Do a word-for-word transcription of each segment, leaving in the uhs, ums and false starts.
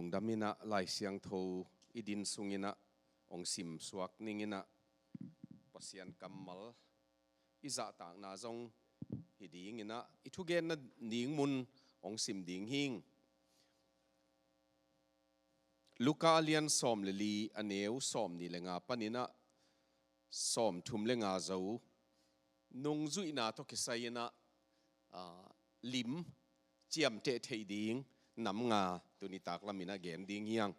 Lungdam in ah Lai Siangtho i din sung in ah hong simsuak ning in ah Pasian kammal i zahtakna zong hi ding in ah i thugenna ding mun hong sim ding hing. Luka a lian sawm le li a neu sawmnih le nga panin ah sawmthum le nga zo nungzuihna tawh kisai in ah, aa, lim ciamteh theih ding nam nga tuni taklam in ah gen ding hi hang.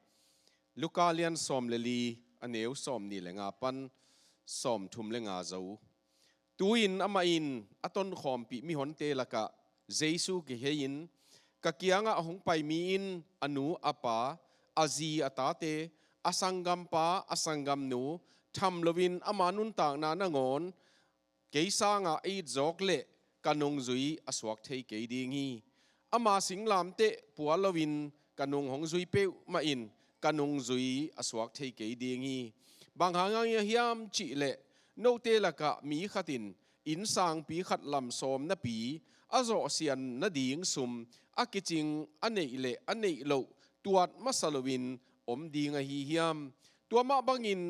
Luka a lian sawm le li a neu sawmnih le nga pan sawmthum le nga zo. Tu-in amah in a tonkhawmpih mihonte lakah Jesu kihei-in, "Ka kiangah hong pai mi in a nu a pa, a zi a tate, a sanggampa a sanggamnu tham loin ama nuntakna nangawn kei sangah a it zawk leh ka nungzui a suak thei kei ding hi. Ama singlamteh pual loin ka nung hong zui peuhmah in ka nungzui a suak thei kei ding hi. Bang hang hiam cih leh note lakah mi khat in inn sangpi khat lam sawm napi a zawhsian nading sum a kicing a neih leh a neih loh tuat masa loin om ding ahi hiam? Tua mah bangin,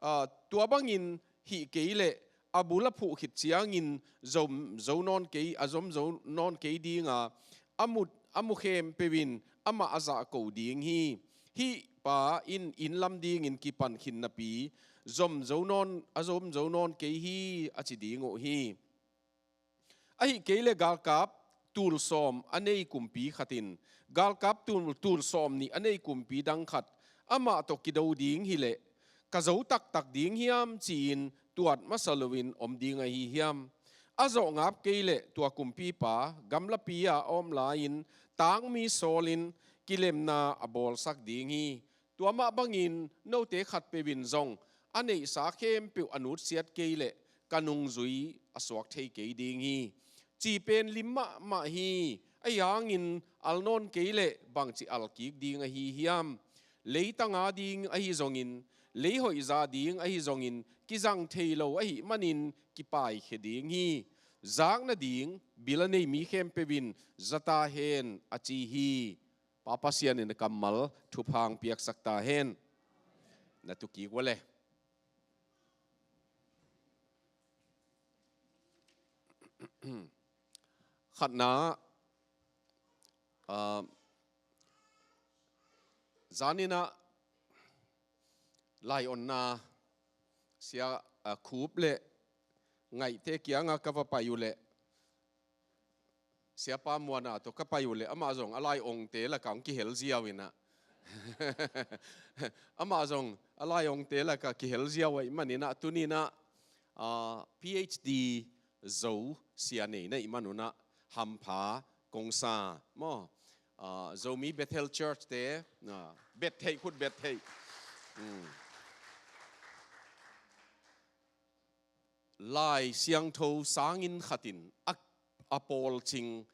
aa, tua bangin hih kei leh a bul a phuh khit ciangin zom zo nawn kei, a zom zo nawn kei ding a, a mu, a mu khempeuh in amah a zahko ding hi. Hih pa in inn lam dingin kipan khin napi zom zo nawn, a zom zo nawn kei hi," a ci ding uh hi. Ahih kei leh galkap tul sawm a nei kumpi khat in galkap tul, tul sawmnih a nei kumpi dang khat amah tawh kido ding hi leh, "Ka zo taktak ding hiam?" ci-in tuat masa loin om ding ahi hiam? A zawh ngap kei leh tua kumpipa gamlapi-a a om lai-in takmi sawlin kilemna a bawlsak ding hi. Tua mah bangin note khatpeuh in zong a neihsa khempeuh a nutsiat kei leh ka nungzui a suak thei kei ding hi. Ci pen lim mahmah hi. Ahi hangin al nawn kei leh bangci al kik ding ahi hiam? Leitang a ding ahi zongin, lei hoih zah ding ahi zongin kizang thei lo ahih manin kipaikhia ding hi. Zak nading bil a nei mi khempeuh in za ta hen, a ci hi. Pa Pasian in a kammal thupha hong piaksak ta hen. Na tu kik ua le. Khatna, ah, zanin ah lai-onna Sia, ah, Khup le Ngaihte kiangah ka va pai uh leh, Siapa Muana tawh ka pai uh leh amah zong a lai-ongte lakah hong kihel ziau in ah. Amah zong a lai-ongte lakah kihel ziau ahih manin ah tuni-in ah, ah, PhD zo sia nei na hih man un ah hampha kong sa maw. Ah, Zomi Bethel Church te, ah, bet theih, khut bet theih. Hmm. Lai Siangtho sanginn khat in a, a pawlcing,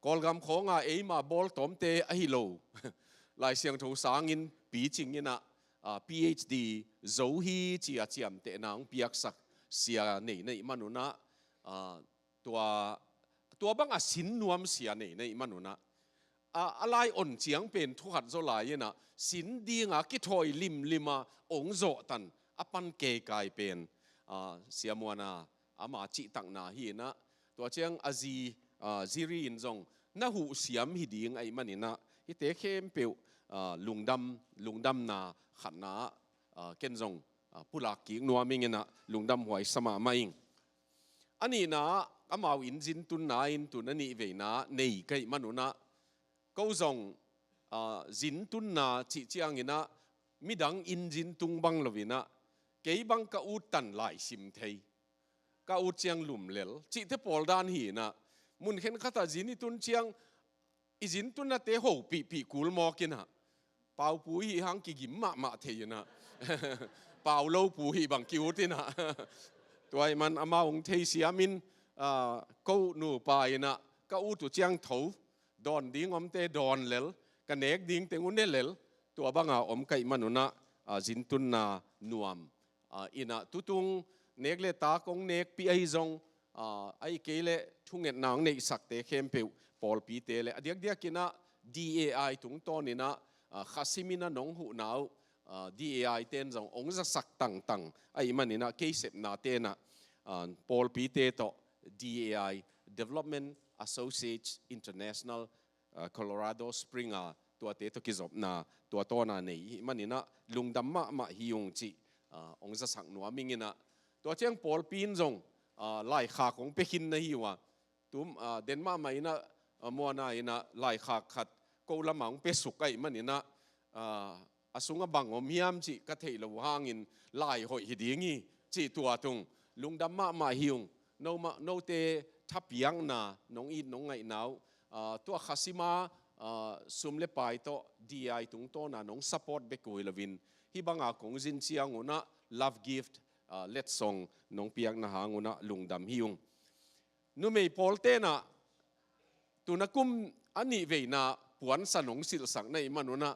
Kawlgam khawnga eima bawltawmte ahi lo, Lai Siangtho sanginn picing in ah, ah, PhD zo hi ci-a ciamtehna hong piaksak sia nei na hih man un ah, ah, tua, tua bang a sin nuam sia nei na hih man un ah, a, a lai-on ciang pen thu khat zaw lai in ah sin dinga kithawi limlim a hong zawhtan a pan keikai pen, ah, Sia Muana ama cihtakna hi in ah, tua ciang a zi, ah, Ziri in zong na huh siam hi ding ahih manin ah hihte khempeuh, ah, lungdam, lungdamna khatna ah, ken zong, ah, pulak kik nuam ing in ah lungdam huai sa mahmah ing. A nihna ah amau inn zin tunna in tun a nih veina nei ka hih man un ah, ko zong, ah, zin tunna cih ciangin ah midang inn zin tung bang lo in ah kei bang ka ut tan lai sim thei, ka ut ciang lum lel cihte pawl dan hi in ah, mun khenkhat ah zin i tun ciang i zin tunnate hopihpih kul mawk in ah, pau pu i hih hang kigim mahmah thei in ah, pau lo pu i hih bang ki-ut in ah. Tua ahih man amau hong theisiam in, ah, ko nupa in ah ka ut uh ciang tho, dawn ding omte dawn lel, ka nek ding teng uh ne lel, tua banga om ka hih man un ah, ah, zin tunna nuam, ah, in ah tutung nek le tak hong nekpih ahi zong, ah, ahih kei leh thungetna hong neihsakte khempeuh pawlpite le a diakdiakin ah D A I tungtawn in ah, ah, kha simin a nong huhna uh, ah, D A I ten zong ong zasak tangtang ahih manin ah kei sepna ten ah, ah, pawlpite tawh D A I, Development Associates International, ah, Colorado Spring a tuate tawh kizopna tua tawna nei ahih manin ah lungdam mahmah hi ung cih, ah, ong zasak nuam ing in ah, tua ciang pawlpi in zong, ah, laikhak ong pia khin na hi uh a, tum, ah, den mahmah in ah, ah, muana in ah laikhak khat ko lamah ong pia suk ahih manin ah, ah, a sungah bang om hiam cih ka theih loh hangin lai hoih hi ding hi cih tua tung lungdam mahmah hi ung. No mah, note thapiakna nong it nong ngaihna uh, ah, tua kha sima, ah, sum le pai tawh D I tungtawna nong support bek uh hi loin, hih banga kong zin ciang un ah love gift, ah, letsong nong piakna hang un ah lungdam hi ung. Numei pawlte'n ah tuna kum a nih veina puansa nong silhsak na hih man un ah,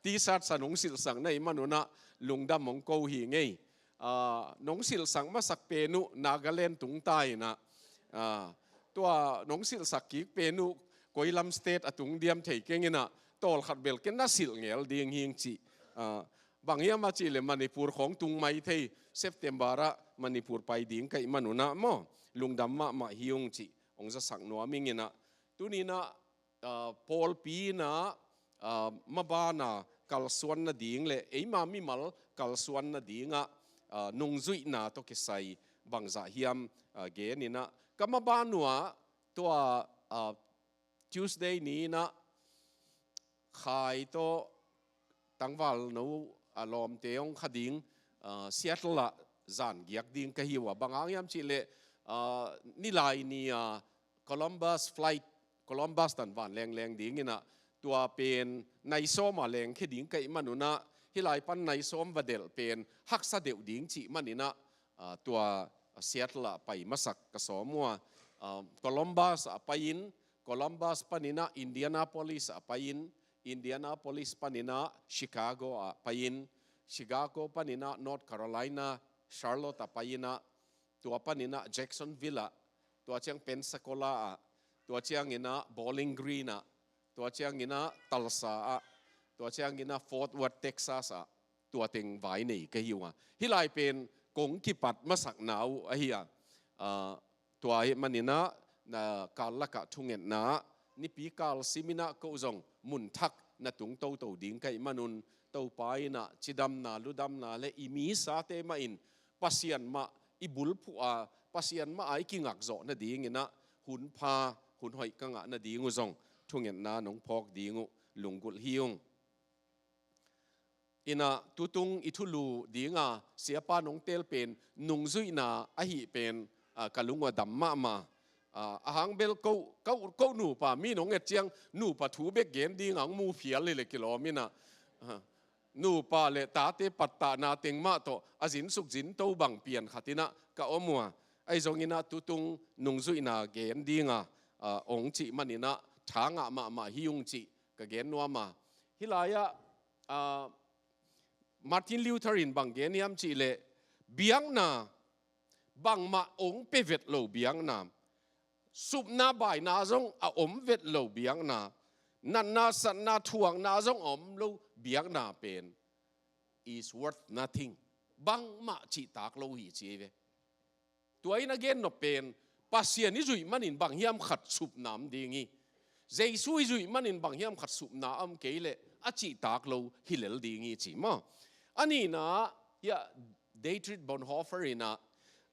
T-shirt sa nong silhsak na hih man un ah lungdam ong ko hi ngei. Ah, nong silhsak masak pen uh Nagaland tung ta in ah, ah, tua nong silhsak kik pen uh koi lam state a tung diam thei keng in ah, tawlkhat bel ken na silh ngel ding hing cih. Ah, bang hiam a cih leh Manipur khawng tung mai thei, September ah Manipur pai ding ka hih man un ah maw, lungdam mahmah hi ung cih ong zasak nuam ing in ah, tuni in ah, ah, pawlpi in ah, ah, maban a kalsuan nading le eima mimal kalsuan nading ah, ah, nungzuihna tawh kisai bangzah hiam, ah, gen in ah, ka maban uh ah tua, ah, Tuesday ni in ah Khai tawh tangvalno a lawmte ong kha ding, ah, Seattle ah zan giak ding ka hi uh a, bang hang hiam cih leh, ah, nilai ni a Columbus flight, Columbus tan vanleng leng ding in ah, tua pen nai sawm a lengkhia ding ka hih man un ah, hih lai pan nai sawm va delh pen haksa deuh ding cih man in ah, ah, tua Seattle ah pai masak ka sawm uh a, ah, Columbus ah pai in, Columbus pan in ah Indianapolis ah pai in, Indianapolis pan in ah Chicago ah pai in, Chicago pan in ah North Carolina, Charlotte ah pai in ah, tua pan in ah Jacksonville ah, tua ciang Pensacola ah, tua ciang in ah Bowling Green ah, tua ciang in ah Tulsa ah, tua ciang in ah Fort Worth, Texas ah, tua teng vai nei ka hi uh a. Hih lai pen kong kipat masakna uh ahi a. Ah, tua ahih man in ah, na kal lakah thungetna, nipi kal sim in ah ko zong mun thak na tung toto ding ka hih man un, Topa in ah cidamna, ludamna le i misate mah in Pasian mah i bulphuh a, Pasian mah a i kingak zawh nading in ah hun pha, hun hoih ka ngah nading uh zong thungetna nong phawk ding uh lunggulh hi ung. In ah tutung i thulu ding a siapa nong teel pen nungzuihna ahih pen, ah, ka lung uh a dam mahmah. Ah, a hang bel ko, ko, ko nupa mi nong et ciang nupa thu bek gen ding a hong mu phial hi leh kilawm in ah, ah, nupa le tate pattahna teng mah tawh a zinsuk zinto bang pian khat in ah ka om uh a. Ahi zong in ah tutung nungzuihna gen ding a, ah, ong cih man in ah tha ngah mahmah hi ung cih ka gen nuam a. Hih lai ah, ah, Martin Luther in bang gen hiam cih leh, biakna bangmah ong pia vet lo biakna, supna baina zong a om vet lo biakna, natna satna thuakna zong a om lo biakna pen is worth nothing. Bangmah cihtak lo hi ci hi ve. Tua in a gen nop pen, Pasian i zuih manin bang hiam khat supna om ding hi. Jesu i zuih manin bang hiam khat supna a om kei leh a cihtak lo hi lel ding hi ci maw. A nihna, hiah Dietrich Bonhoeffer in ah,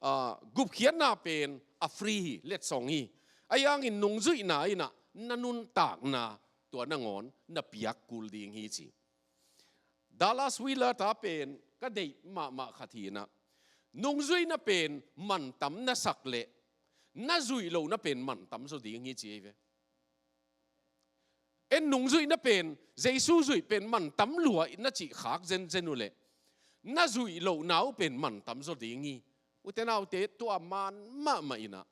ah, gupkhiatna pen a free hi, letsong hi. Ahi hangin nungzuihna in ah na nuntakna tua nangawn na piak kul ding hi ci. Dallas Willard a pen ka deih mahmah khat hi in ah, nungzuihna pen mantam na sak leh na zuih lohna pen mantam zaw ding hi ci hi ve. En nungzuihna pen, Jesu zuih pen mantam lua na cih khak zenzen uh leh na zuih lohna uh pen mantam zaw ding hi. Ute naute, tua man mahmah in ah,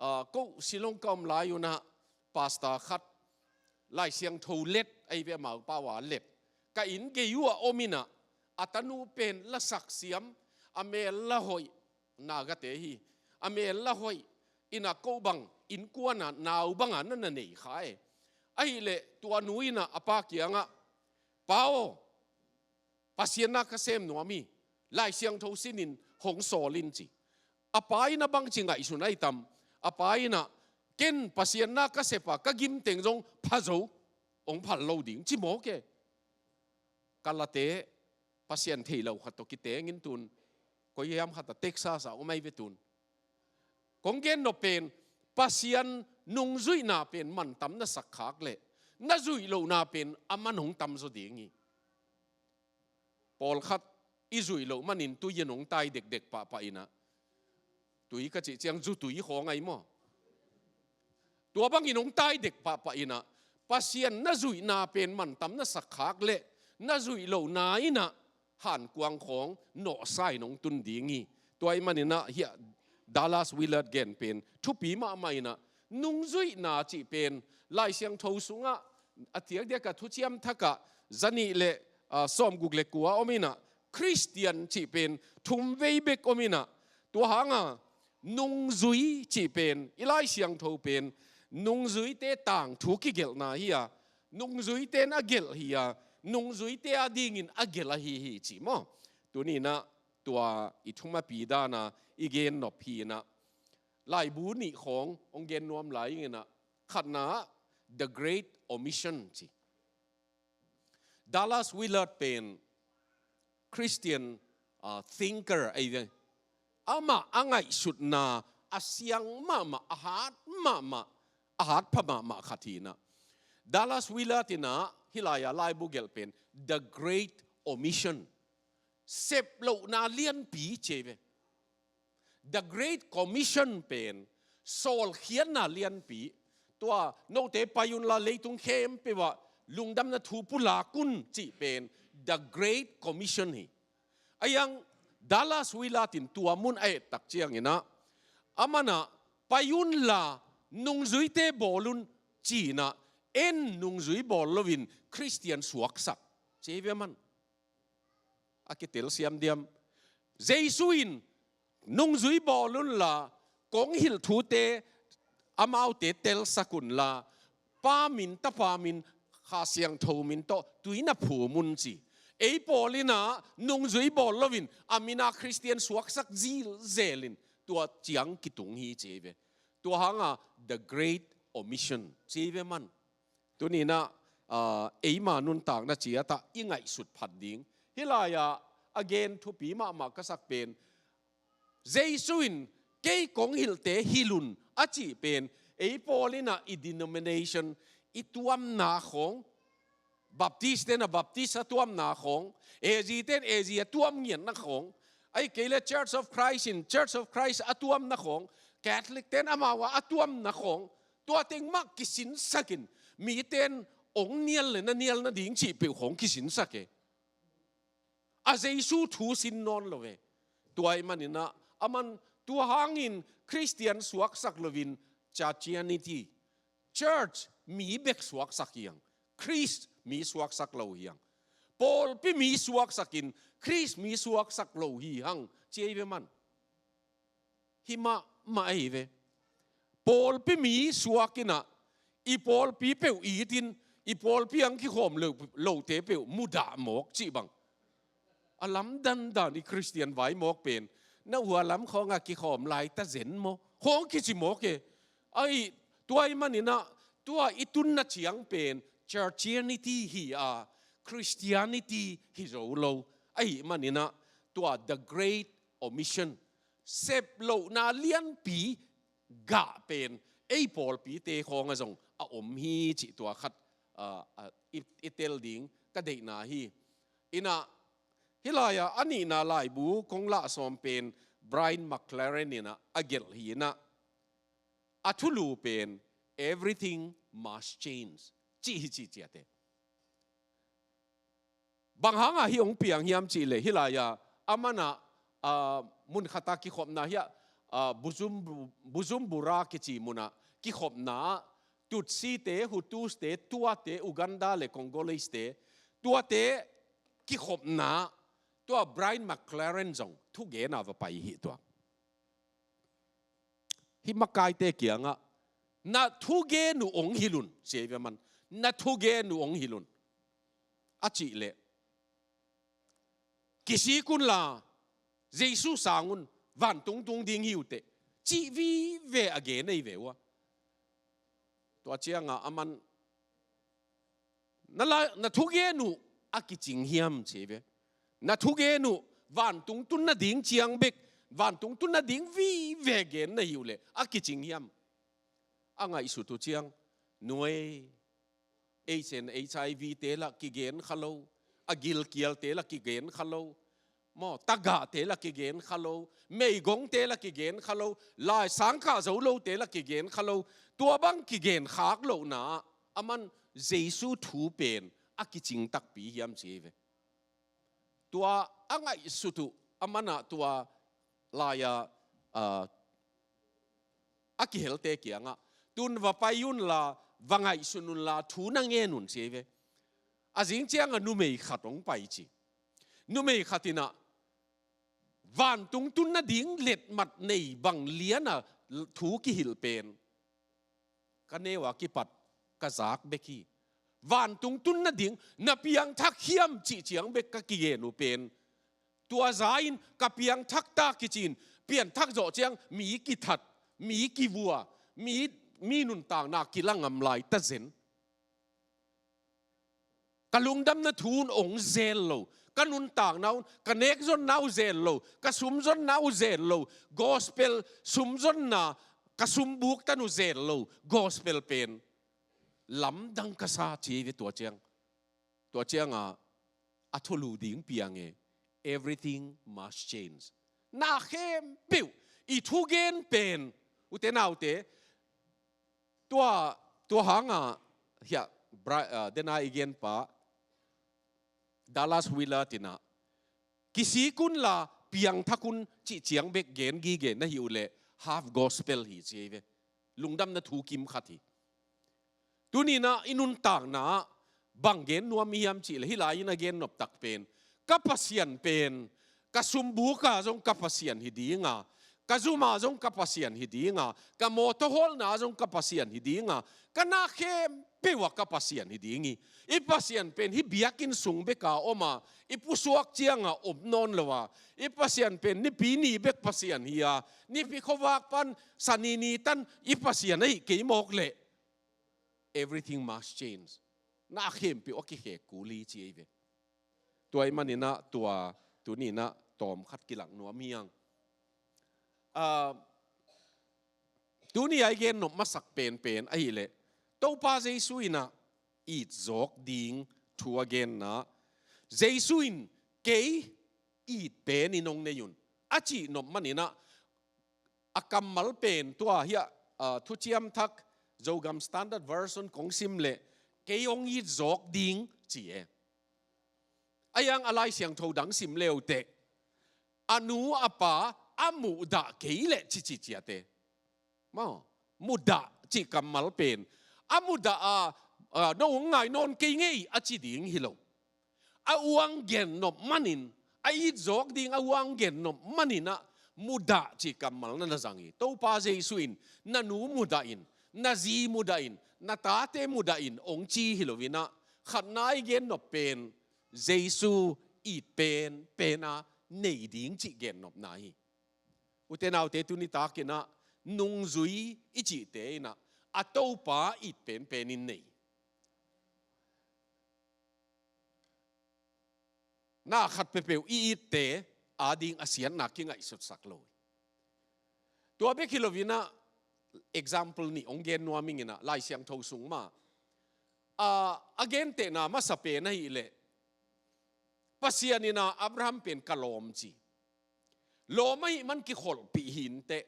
ah, ko Shillong ka om lai un ah pastor khat, Lai Siangtho let ahi ve, amau pau a let, ka inn gei uh a om in ah, a tanu pen lasak siam, a mel la hoih, Nagate hi, a mel la hoih in ah ko bang innkuan a nau bang a na na nei kha e. Ahih leh tua nu in ah a pa kiangah, Pa aw, Pasian na ka sem nuam hi, Lai Siangtho sinin hong sawl in ci. A pa in a bangci ngaihsun ahi tam? A pa in ah, ken Pasian na ka sep a, ka gimteng zong pha zo, hong phal lo ding ci mawk e. Ka late, Pasian thei lo khat tawh kitengin tun, koi hiam khat a Texas a om ahi ve tun. Kong gen nop pen, Pasian nungzuihna pen mantam na sak khak leh, na zuih lohna pen a man hong tam zaw ding hi. Pawlkhat i zuih loh manin tui in hong tai dekdek pahpah in ah, tui ka cih ciang zu tui khawng ahi maw? Tua bangin hong tai dek pahpah in ah, Pasian na zuihna pen mantam na sak khak leh, na zuih lohna in ah hankuang khawng nawhsa in hong tun ding hi. Tua ahih manin ah hiah Dallas Willard gen pen thupi mahmah in ah, nungzuihna cih pen Lai Siangtho sungah a diakdiak a Thuciam Thak ah zanih le, ah, sawmguk le kua om in ah, Khristian cih pen thumvei bek om in ah, tua hang a nungzui cih pen, i Lai Siangtho pen nungzuite tangthu kigelhna hi a, nungzuite in a gelh hi a, nungzuite adingin a gelh ahi hi ci maw? Tuni in ah tua i thumapi dan a i gen nop hi in ah, laibu nih khawng hong gen nuam lai ing in ah, khatna ah The Great Omission ci. Dallas Willard pen Christian, ah, thinker ahi ve. Amah a ngaihsutna a siang mahmah, a hat mahmah, a hat pha mahmah khat hi in ah, Dallas Willard in ah hih lai-a laibu gelh pen The Great Omission, sep lohna lianpi ci ahi ve. The Great Commission pen sawlkhiatna lianpi, tua note pai unla leitung khempeuh ah lungdamna thu pulak un cih pen The Great Commission hi. Ahi hang Dallas Willard in tua mun a et tak ciangin ah, aman ah pai unla nungzuite bawl un ci in ah, en nungzui bawl loin Khristian suaksak ci ahi ve aman. A kitelsiam diam? Jesu in nungzui bawl unla, kong hilh thute amaute telsak unla, Pa min, Tapa min, Kha Siangtho min tawh tui na phum un ci. Ei pawl in ah nungzui bawl loin a min a Khristian suaksak zilzel in tua ciang kitung hi ci ahi ve. Tua hang a The Great Omission ci ahi ve aman. Tuni in ah, ah, eima nuntakna ciat ah i ngaihsut phat ding, hih lai-a a gen thupi mahmah ka sak pen, Jesu in kei kong hilhte hilh un a cih pen, ei pawl in ah i denomination, i tuamna khawng, Baptist te in ah Baptist a tuamna khawng, A G te in A G a tuam ngiatna khawng, ahih kei leh Church of Christ in Church of Christ a tuamna khawng, Catholic te in amau a tuamna khawng, tua teng mah kisinsak in, mite in hong nial le na nial nading cih peuh khawng kisinsak e. A Jesu thu sin nawn lo e. Tua ahih manin ah, aman tua hangin Khristian suaksak loin Christianity, church mi bek suaksak hi hang, Khrist mi suaksak lo hi hang. Pawlpi mi suaksak in Khrist mi suaksak lo hi hang ci ahi ve aman. Hi mahmah ahi ve. Pawlpi mi suak in ah, i pawlpi peuh it in, i pawlpi hong kikhawm lo, lote peuh mudah mawk cih bang. A lamdang dan i Khristian vai mawk pen, na hua lam khawng ah kikhawm lai ta zen maw, khawng kici mawk e. Ahi, tua ahih manin ah, tua i tunna ciang pen Christianity hi a, Christianity hi zo lo. Ahih manin ah, tua The Great Omission, sep lohna lianpi gah pen ei pawlpite khawng ah zong a om hi cih tua khat, ah, ah, i, i tel ding ka deihna hi. In ah, hih lai-a a nihna laibu kong lah sawm pen Brian McLaren in ah a gelh hi in ah, a thulu pen Everything Must Change ci hi ci ciat e. Bang hang a hih hong piang hiam cih leh, hih lai-a, aman ah, ah, mun khat a kikhopna hiah, ah, Buzum-, Bujumbura kici mun ah kikhopna ah, Tutsite, Hutute, tuate, Uganda le Congolesete, tuate kikhopna ah, tua Brian McLaren zong thugen a va pai hi tua. Hih makaite kiangah, na thugen uh hong hilh un, ci hi ve aman. Na thugen uh hong hilh un. a cih leh, kisik unla, Jesu sang un, vantung tung ding hi uh teh, cih vive a gen ahi ve uh a. Tua ciangah aman, na la, na thugen uh a kicing hiam ci ve. Na thugen uh, vantung tun nading ciang bek, vantung tun nading vive gen na hi uh leh a kicing hiam? A ngaihsut uh ciang, nuai, H and H I V te lah kigen kha lo, a gilkial te lah kigen kha lo, maw, tagah te lah kigen kha lo, meigong te lah kigen kha lo, lai sangkah zo lo te lah kigen kha lo, tua bang kigen khak lohna ah aman Jesu thu pen a kicing takpi hiam ci ve. Tua a ngaihsut uh, aman ah tua lai-a, ah, a kihelte kiangah, tun va pai unla, va ngaihsun unla, thu na ngen un ci ve. A zing ciangah numei khat hong pai ci. Numei khat in ah, vantung tun nading letmat nei bang lian a thu kihilh pen ka neu a kipat ka zak bek hi. Vantung tun nading na piangthak hiam cih ciang bek ka kigen uh pen, tua za in ka piangthak ta kici-in, pianthak zawh ciang mi kithat, mi kivua, mi, mi nuntakna kila ngam lai ta zen. Ka lungdamna thu un hong zel lo, ka nuntakna un, ka nekzonna uh zel lo, ka sumzonna uh zel lo, gospel sumzonna, ka sumbuk tan uh zel lo, gospel pen lamdang ka sa ci ve tua ciang. Tua ciangah a thulu ding piang e, everything must change. Na khempeuh, i thugen pen, ute naute, tua, tua hangah, hiah, Bra-, ah, dena i genpa, Dallas Willard in ah, kisik unla, piangthak un cih ciang bek gen gige na hi uh leh, half gospel hi ci ve. Lungdamna thu kim khat hi. Tuni-in ah i nuntakna ah bang gen nuam i hiam cih leh, hih lai-in a gen nop tak pen, ka Pasian pen, ka sumbuka zong ka Pasian hi dinga, ka zuma zong ka Pasian hi dinga, ka mawtaw hawlna zong ka Pasian hi dinga, ka na khempeuh ah ka Pasian hi ding hi. I Pasian pen hih biakinn sung beka om a, i pusuak ciangah om nawn lo a, i Pasian pen Nipi ni bek Pasian hi a, Nipi khuavak pan Sani ni tan i Pasian ahi kei mawk leh, everything must change. Na khempeuh a kikhek kul hi ci ei ve. Tua ahih manin ah tua tuni-in ah tawm khat kilak nuam hi hang. Ah, tuni a i gen nop masak penpen ahih leh, Topa Jesu in ah it zawk ding thu a genna, Jesu in kei it pen in hong nei un a cih nop manin ah, a kammal pen tua hiah, ah, Thuciam Thak Zogam Standard Version kong sim leh, kei hong it zawk ding ci e. A hiang a Lai Siangtho dang sim le uh teh, a nu a pa a muhdah kei leh ci ci ciat e. Maw, muhdah cih kammal pen, a muhdah a, ah, no hong ngai nawn kei ngei a ci ding hi lo. A uang gen nop manin, a it zawk ding a uang gen nop manin ah, muhdah cih kammal na na zang hi. Topa Jesu in na nu muhdah in, na zi muhdah in, na tate muhdah in hong ci hi lo-in ah, khatna i gen nop pen, Jesu it penpen a nei ding cih gen nopna hi. Ute naute, tuni takin ah nungzui i cihte in ah, a Topa it penpen in nei. Na khat peuhpeuh i itte ading a siatna kingaihsutsak lo. Tua bek hi lo-in ah, example nih hong gen nuam ing in ah, Lai Siangtho sung mah, ah, a gentehna masa pen ahih leh, Pasian in ah Abraham pen ka lawm ci. Lawm ahih man kikholhpih hi inteh.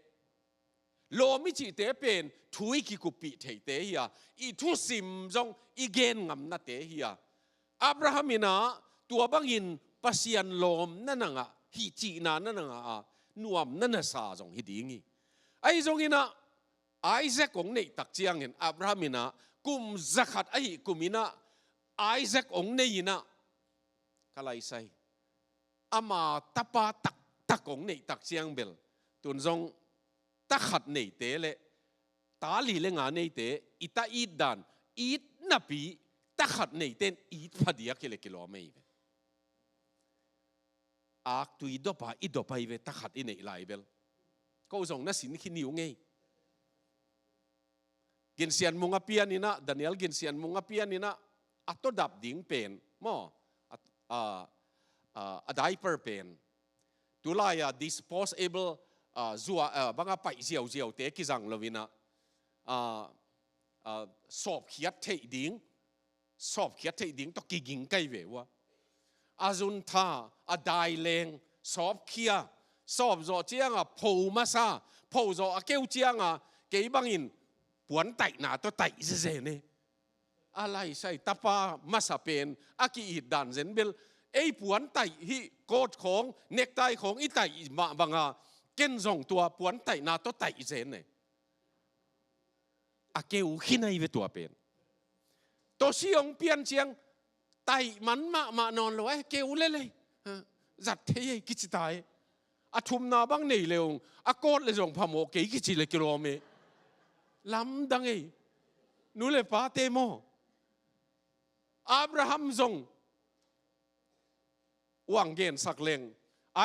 Lawm i cihte pen thu i kikuppih theite hi a, i thusim zong i gen ngamnate hi a. Abraham in ah tua bangin Pasian lawm na na ngah, hih cihna na na ngah a, nuam na na sa zong hi ding hi. Ahi zongin ah, Isaac hong neih tak ciangin, Abraham in ah kum zakhat ahih kum in ah Isaac hong nei in ah, ka laisai, ama tapa taktak hong neih tak ciang bel, tun zong ta khat neite leh ta li le nga neite i ta it dan, it napi Takhat neite in it phadiak hi le kilawm ei ve. Aktui dop a i dop ahi ve, takhat i neih lai bel. Ko zong na sin khin hi uh ngei. Ginsian mung a pian inah, Daniel ginsian mung a pian inah, a tawdap ding pen maw, a, a, a, a diaper pen, tulai a disposable, a, zua, a, banga paih ziauziaute kizang lo inah, a, a, sawpkhiat theih ding, sawpkhiat theih ding tawh kiging kai ve uh a. A zuntha, a daileng, sawpkhia, sawp zawh cianga pho masa, pho zawh a keu cianga kei bangin puantaihna tawh taih zezen e. A laisai tapa masa pen a ki-it dan zen bel, ei puantaih hih coat khawng, necktie khawng i taih mah banga ken zong tua puantaihna tawh taih zen e. A keu khin ahi ve tua pen. Tawsi hong pian ciang taih man mahmah nawn lo a, keu lelei. Ha, zat thei ei kici ta e. A thumna bang nei le ung, a kawt le zong phamawh kei kici le kilawm e. Lamdang ei. Nu le pate maw, Abraham zong uang gensak leng,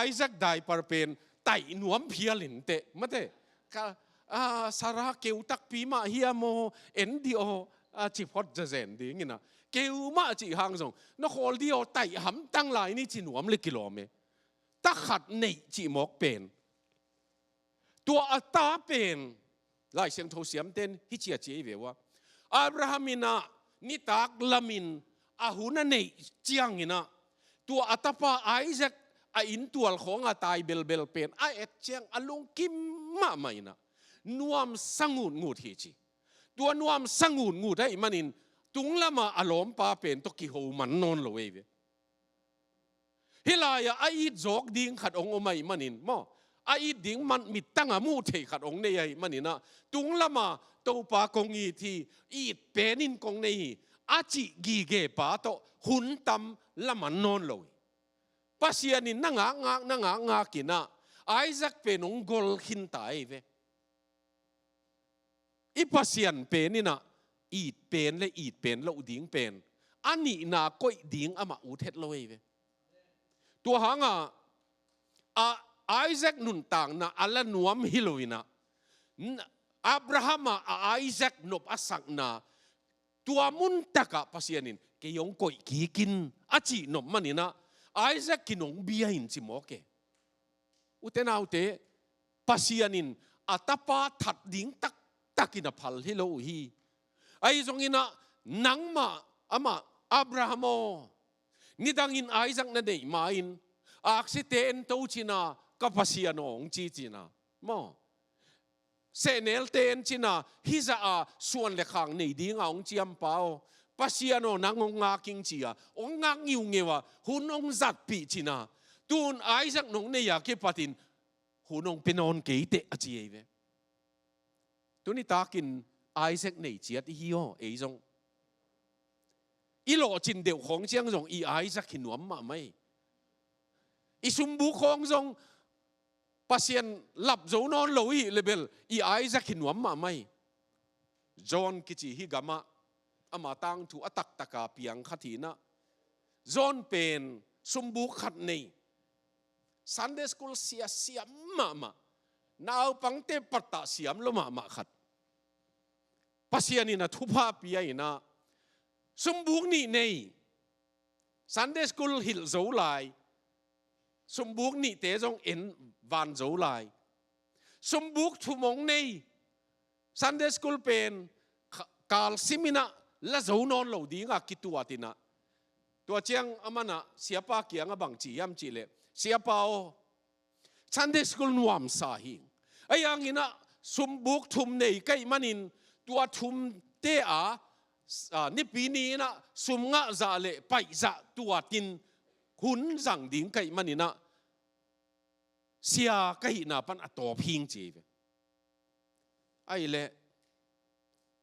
Isaac diaper pen taih nuam phial inteh mate. Ka, a, Sarah keu takpi mah hiam aw, en dih aw, a, ci phot zezen ding inah. Keu mah cih hang zong na khawl dih aw, taih hamtang lai ni ci nuam le kilawm e. Takhat neih cih mawk pen. Tua a ta pen, Lai Siangtho siamten hih ci a ci ei ve uh a. Abraham inah nitak lamin a hun a neih ciang inah, tua a tapa Isaac a inntual khawnga tai belbel pen a et ciang a lungkim mahmah inah, nuamsa ngutngut hi ci. Tua nuamsa ngutngut ahih manin tung lama a lawmpa pen tawh kiho man nawn lo ei ve. Hih lai-ah a it zawk ding khat hong om ahih manin maw, a it ding man mittang a muh theih khat hong nei ahih manin ah, tung lama Topa kong it hi, it penin kong nei hi, a cih gige pa tawh hun tam laman nawn lo hi. Pasian in na ngakngak, na ngakngak inah Isaac pen hong gol khin ta ei ve. I Pasian pen inah it pen le it pen loh ding pen, a nihna koih ding amah ut het lo ei ve. Tua hangah a Isaac nuntakna a la nuam hi lo inah, n-, Abraham ah a Isaac nop a sakna, tua muntakah Pasian in kei hong koih kik in a cih nop man inah Isaac kinong bia in ci mawk e. Ute naute, Pasian in a tapa that ding taktakin a phal hi lo uh hi. Ahi zongin ah nangmah amah, Abraham aw, nidangin Isaac na neih ma-in, aksite ento cina, ka Pasian aw hong ci cina maw, sehnelte en cina, hih zah a suan le khang nei dinga hong ciampa aw, Pasian aw nang hong ngak ing ci-a hong ngak ngiungeu a, hun hong zatpih cina, tun Isaac nong nei a kipatin hun hong pia nawn kei teh a ci ei ve. Tuni takin Isaac nei ciat i hi aw, ei zong. I lawhcin deuh khawng ciang zong i Isaac hi nuam mahmah ei. I sumbuk khawng zong Pasian lap zo nawn lo i hih le bel i Isaac hi nuam mahmah ei. John kici hih gamah ama tangthu a taktaka piang khat hi inah, John pen sumbuk khat nei, Sunday school sia siam mahmah, naupangte pattah siam lo mahmah khat. Pasian in a thupha pia inah sumbuk nih nei, Sunday school hilh zo lai, sumbuk nihte zong en van zo lai. Sumbuk thum hong nei, Sunday school pen kha-, kalsim inah la zo nawn lo dinga kituat inah, tua ciang amanah siapa kiangah bang ci hiam cihleh, siapa aw, Sunday school nuamsa hi. Ahi hanginah sumbuk thum nei ka hih manin tua thumte a, a, nipi ni inah sum ngah zah le paih zah tuatin hun zang ding ka hih maninah sia ka hihna pan a tawp hing ci ei ve. Ahih leh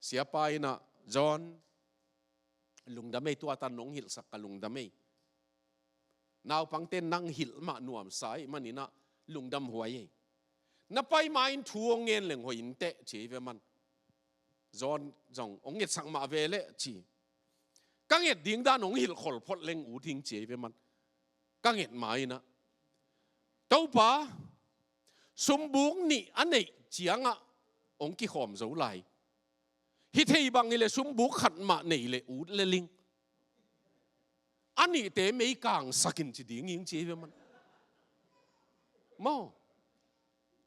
siapa inah, John, lungdam ei, tua tan nong hilhsak ka lungdam ei. Naupangte nang hilh mah nuamsa ahih maninah lungdam huai ei. Na pai ma-in thu hong ngen leng hoih inteh ci ei ve man. John zong hong ngetsak mah ve leh ci. Ka nget ding dan hong hilh khol phot leng ut hing ci ei ve man. Ka nget ma inah, Topa, sumbuk nih a neih ciangah hong kikhawm zo lai. Hi thei bang hileh sumbuk khat mah nei leh ut le ling. A nihte mei kangsak in ci ding hing ci ei ve man. Maw.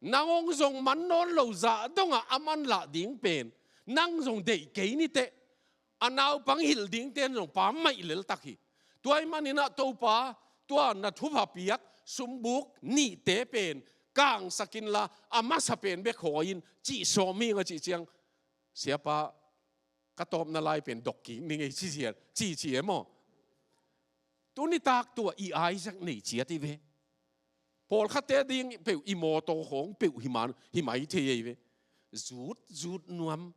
Nang hong zong man nawn lo zah dongah a manlah ding pen nang zong deih kei niteh. A naupang hilh dingte in zong pammaih leltak hi. Tua ahih maninah Topa, tua na thupha piak sumbuk nihte pen kangsak inla a masa pen bek hawi in cih sawm hing a cih ciang, Siapa, ka tawpna lai pen dok kik ning ei ci zial, ci ci e maw. Tuni tak tua i Isaac nei ciat hi ve. Pawlkhatte ding peuh i mawtaw khawng peuh hi man, hi mai thei ei ve. Zut, zut nuam.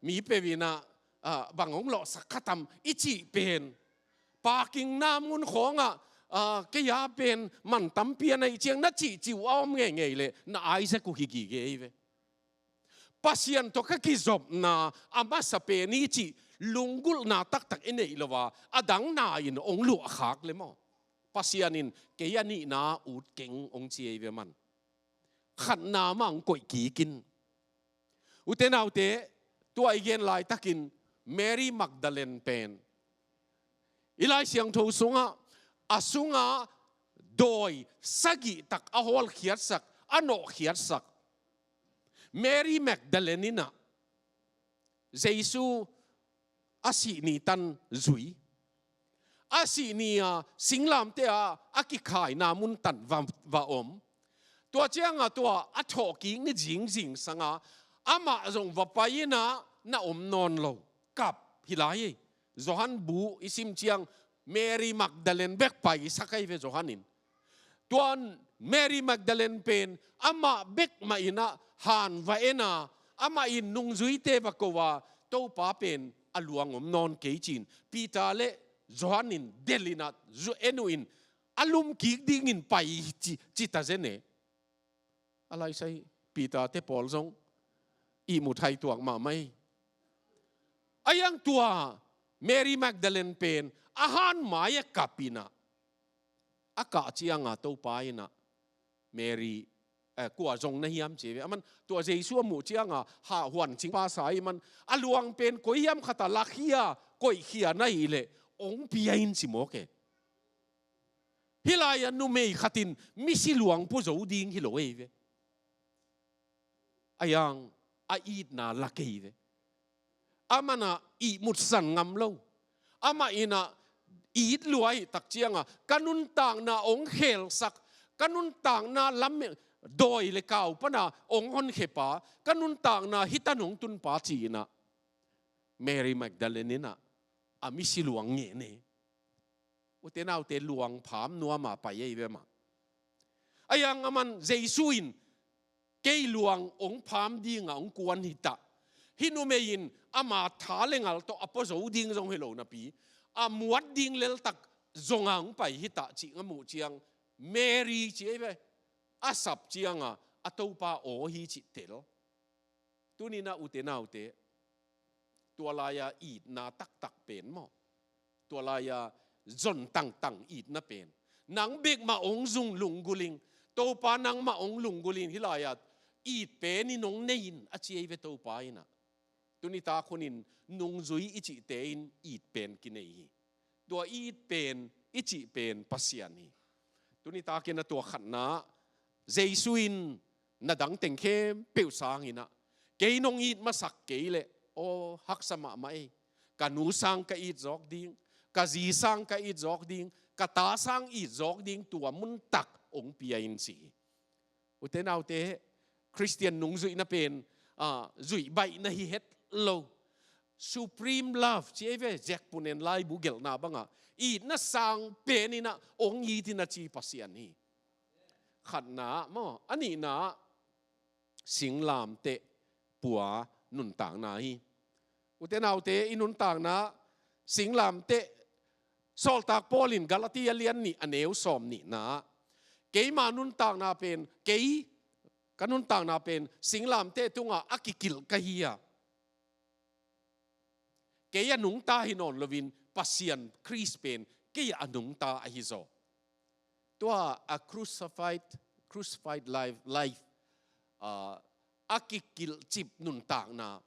Mi peuh inah, ah, bang hong lawhsak khatam i cih pen. Parking na mun khawngah, ah, kei a pen man tampi a neih ciang na cih ciu a om ngeingei leh na Isaac uh hi gige ei ve. Pasian tawh ka kizopna a masa pen hi cih lunggulhna taktak i neih lo a, a dang na in hong luahkhak le maw. Pasian in kei a nihna ut keng hong ci ei ve man. Khatna mah hong koih kik in. Ute naute, tua i gen laitakin Mary Magdalene pen i Lai Siangtho sungah a sunga dawi sagih tak a hawlkhiatsak, a nawhkhiatsak Mary Magdalene inah Jesu a sih ni tan zui. A sih ni a singlamteh a a kikhaina mun tan va, va om. Tua ciangah tua a thawhkik ni zingzing sanga amah zong va pai inah na om nawn lo. Kap hi lai ei. Johan bu i sim ciang Mary Magdalene bek paisak ei ve Johan in. Tuan Mary Magdalene pen amah bek mah inah han va en a, amah in nungzuite va ko a, Topa pen a luang om nawn kei ci-in Peter le Johan in delh inah zu en uh in a lum kik dingin pai ci, ci ta zen e. A laisai Peter te pawl zong ihmut hai tuak mahmah ei. A iang tua Mary Magdalene pen a han mai a kap inah a kah cianga Topa inah Mary, eh, kua zong na hiam ci ve. Aman tua Jesu a muh cianga hah huan cing pasa i man a luang pen koi hiam khata lakkhia koihkhia na hih leh hong pia in ci mawk e. Hih lai-ah numei khatin misi luang pua zo ding hi lo ei ve. A iang a itna la kei ve. Amah inah ihmutsan ngam lo. Amah inah it lua ahih tak cianga ka nuntakna hong khelsak, ka nuntakna lam dawi le kau pana hong honkhia pa, ka nuntakna hitan hong tunpa ci inah Mary Magdalene inah a misi luang ngen e. Ute naute luang pham nuama pai ei ve mah. A iang aman Jesu in kei luang hong pham dingah hong kuan hi ta. Hih numei in ama tha le ngal tawh a pua zo ding zong hi lo napi a muat ding leltak zonga hong pai hi ta cih a muh ciang Mary ci ei ve. A sap cianga a Topa aw hi cih tel. Tuninah ute naute, tua lai-a itna taktak pen maw, tua lai-a zon tangtang itna pen nang bek mah hong zung lunggulh ing. Topa nangmah hong lunggulh in hih lai-a it pen in hong nei in a ci ei ve Topa inah. Tunitak hunin nungzui i cihte in it pen kinei hi. Tua it pen i cih pen Pasian hi. Tunitakin a tua khatna Jesu in na dangteng khempeuh sanginah kei nong it masak kei leh aw haksa mahmah ei. Ka nu sang ka it zawk ding, ka zi sang ka it zawk ding, ka ta sang it zawk ding tua muntak hong pia in ci hi. Ute naute, Khristian nungzuihna pen ah, zuih baihna hi het lo. Supreme love ci ei ve, Jack Punen laibu gelhna bangah itna sang pen inah hong it in a ci Pasian hi. Khatna maw, a nihna singlamteh pua nuntakna hi. Ute naute, i nuntakna singlamteh, Sawltak Paul in Galati a lian nih a neu sawm nihna, keima nuntakna pen, kei ka nuntakna pen singlamteh tungah a kikilh ka hi a, kei a nungta hi nawn loin Pasian Khrist pen kei a nungta ahi zaw. Tua a crucified, crucified life, life, ah, a kikilhcip nuntakna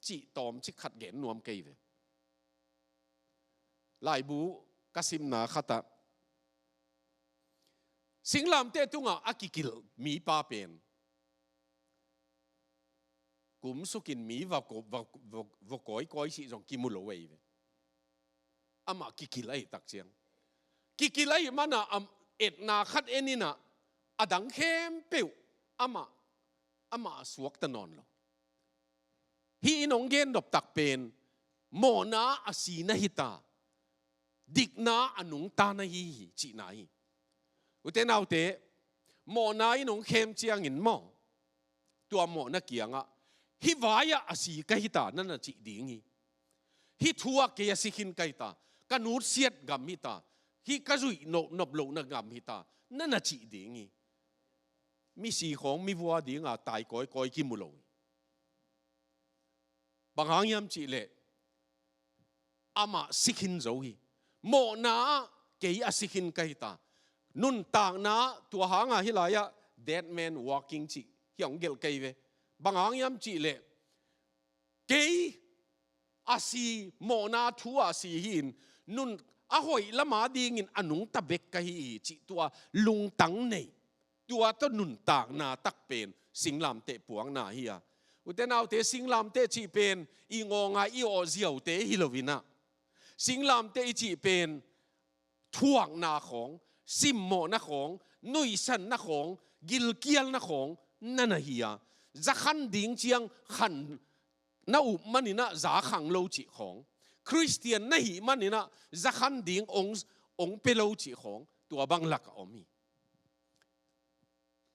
cih tawmcik khat gen nuam kei ve. Laibu ka simna khatah singlamteh tungah a kikilh mipa pen kumsukin mi va ko-, va, va, va kawikawi cih zong kimu lo ei ve. Amah kikilh ahi tak ciang, kikilh ahi manah a etna khat en inah a dang khempeuh amah, amah a suakta nawn lo. Hih in hong gen nop tak pen mawhna a si na hi ta, dikna a nungta na hi hi cihna hi. Ute naute, mawhna in hong khem ciangin maw, tua mawhna kiangah hih vai-ah a si ka hi ta na na cih ding hi. Hih thu-ah kei a si khin ka hi ta, ka nutsiat gam hi ta, hih ka zuih no-, nop lohna gam hi ta na na cih ding hi. Misi khawng mivua dinga tai kawikawi kimu lo hi. Bang hang hiam cihleh amah si khin zo hi. Mawhna-ah kei a si khin ka hi ta. Nuntakna tua hangah hih lai-ah dead man walking cih hi hong gelh kei ve. Bang hang hiam cihleh kei a si, mawhna thu-ah a si hi-in nun a hoih lama dingin a nungta bek ka hi hi cih tua lungtang nei, tua tawh nuntakna tak pen singlamteh puakna hi a. Ute naute, singlamteh cih pen i ngawnga i awh ziaute hi lo inah, singlamteh i cih pen thuakna khawng, simmawhna khawng, nuihsanna khawng, gilkialna khawng na na hi a. Zakhan ding ciang khan na up maninah za khang lo cih khawng, Khristian na hih maninah zakhan ding ong, ong pia lo cih khawng, tua bang lakah om hi.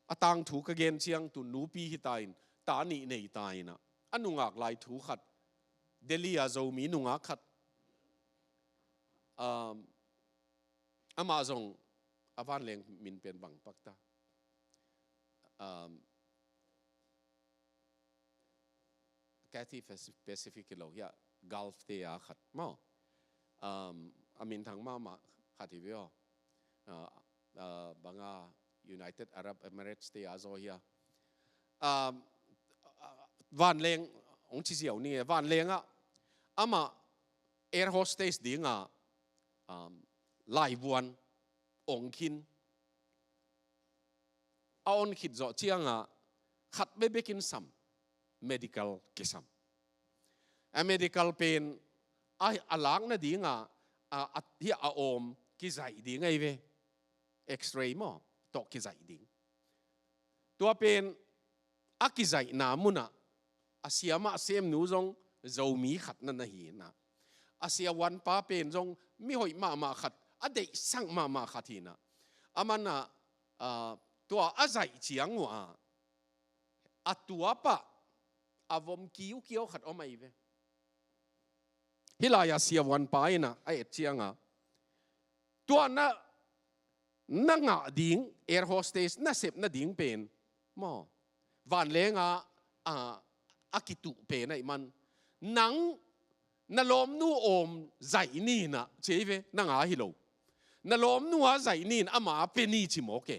A tangthu ka gen ciang tu nupi hi ta in, ta nih nei ta inah, a nungak lai thu khat, Delhi a Zomi nungak khat, um, amah zong a vanleng min pen bang pak ta. Um, Cathay Pacific hi lo hi a, Gulf te a khat maw. Um, a minthang mahmah khat hi ve aw. Uh, uh, banga United Arab Emirates te a zaw hi a. Um, vanleng, hong ci ziau ni, vanlengah amah air hostess dinga, um, laivuan ong khin. A on khit zawh ciangah khat bekbekin sam, medical kisam. A medical pen a, a lakna dingah a, a, hi a awm kizaih ding ahi ve. X-ray maw tawh kizaih ding. Tua pen a kizaihna munah a siamah semnu zong Zomi khat na na hi inah, a siavuanpa pen zong mihoih mahmah khat, a deihsak mahmah khat hi inah, a manah, ah, tua a zaih ciang uh a, a tuapah a vom kiukiau khat om ahi ve. Hih lai-ah siavuanpa inah a et cianga, tua na, na ngah ding air hostess na sep nading pen maw, vanlenga a, a kituh pen ahih man, nang na lawmnu awm zaih ni inah ci hi ve, nang a hi lo. Na lawmnu a zaih ni in ama a pia ni ci mawk e.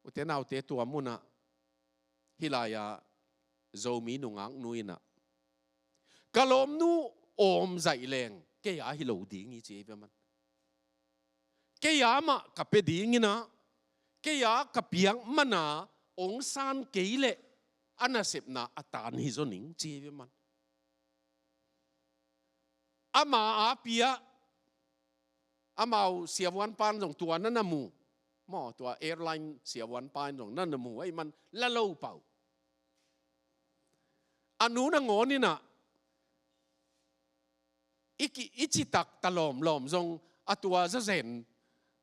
Ute naute, tua munah hih lai-ah Zomi nungaknu inah, ka lawmnu awm zaih leng kei a hi lo ding hi ci hi ve man. Kei a mah ka pia ding inah, kei a ka piak mana ong san kei leh a nasepna a tan hi zaw ning ci hi ve man. Ama a pia, amau siavuanpa in zong tua na na mu maw, tua airline siavuanpa in zong na na mu ahih man la lo pah uh. A nu nangawn inah i ki, i citak ta lawmlawm zong a tua zazen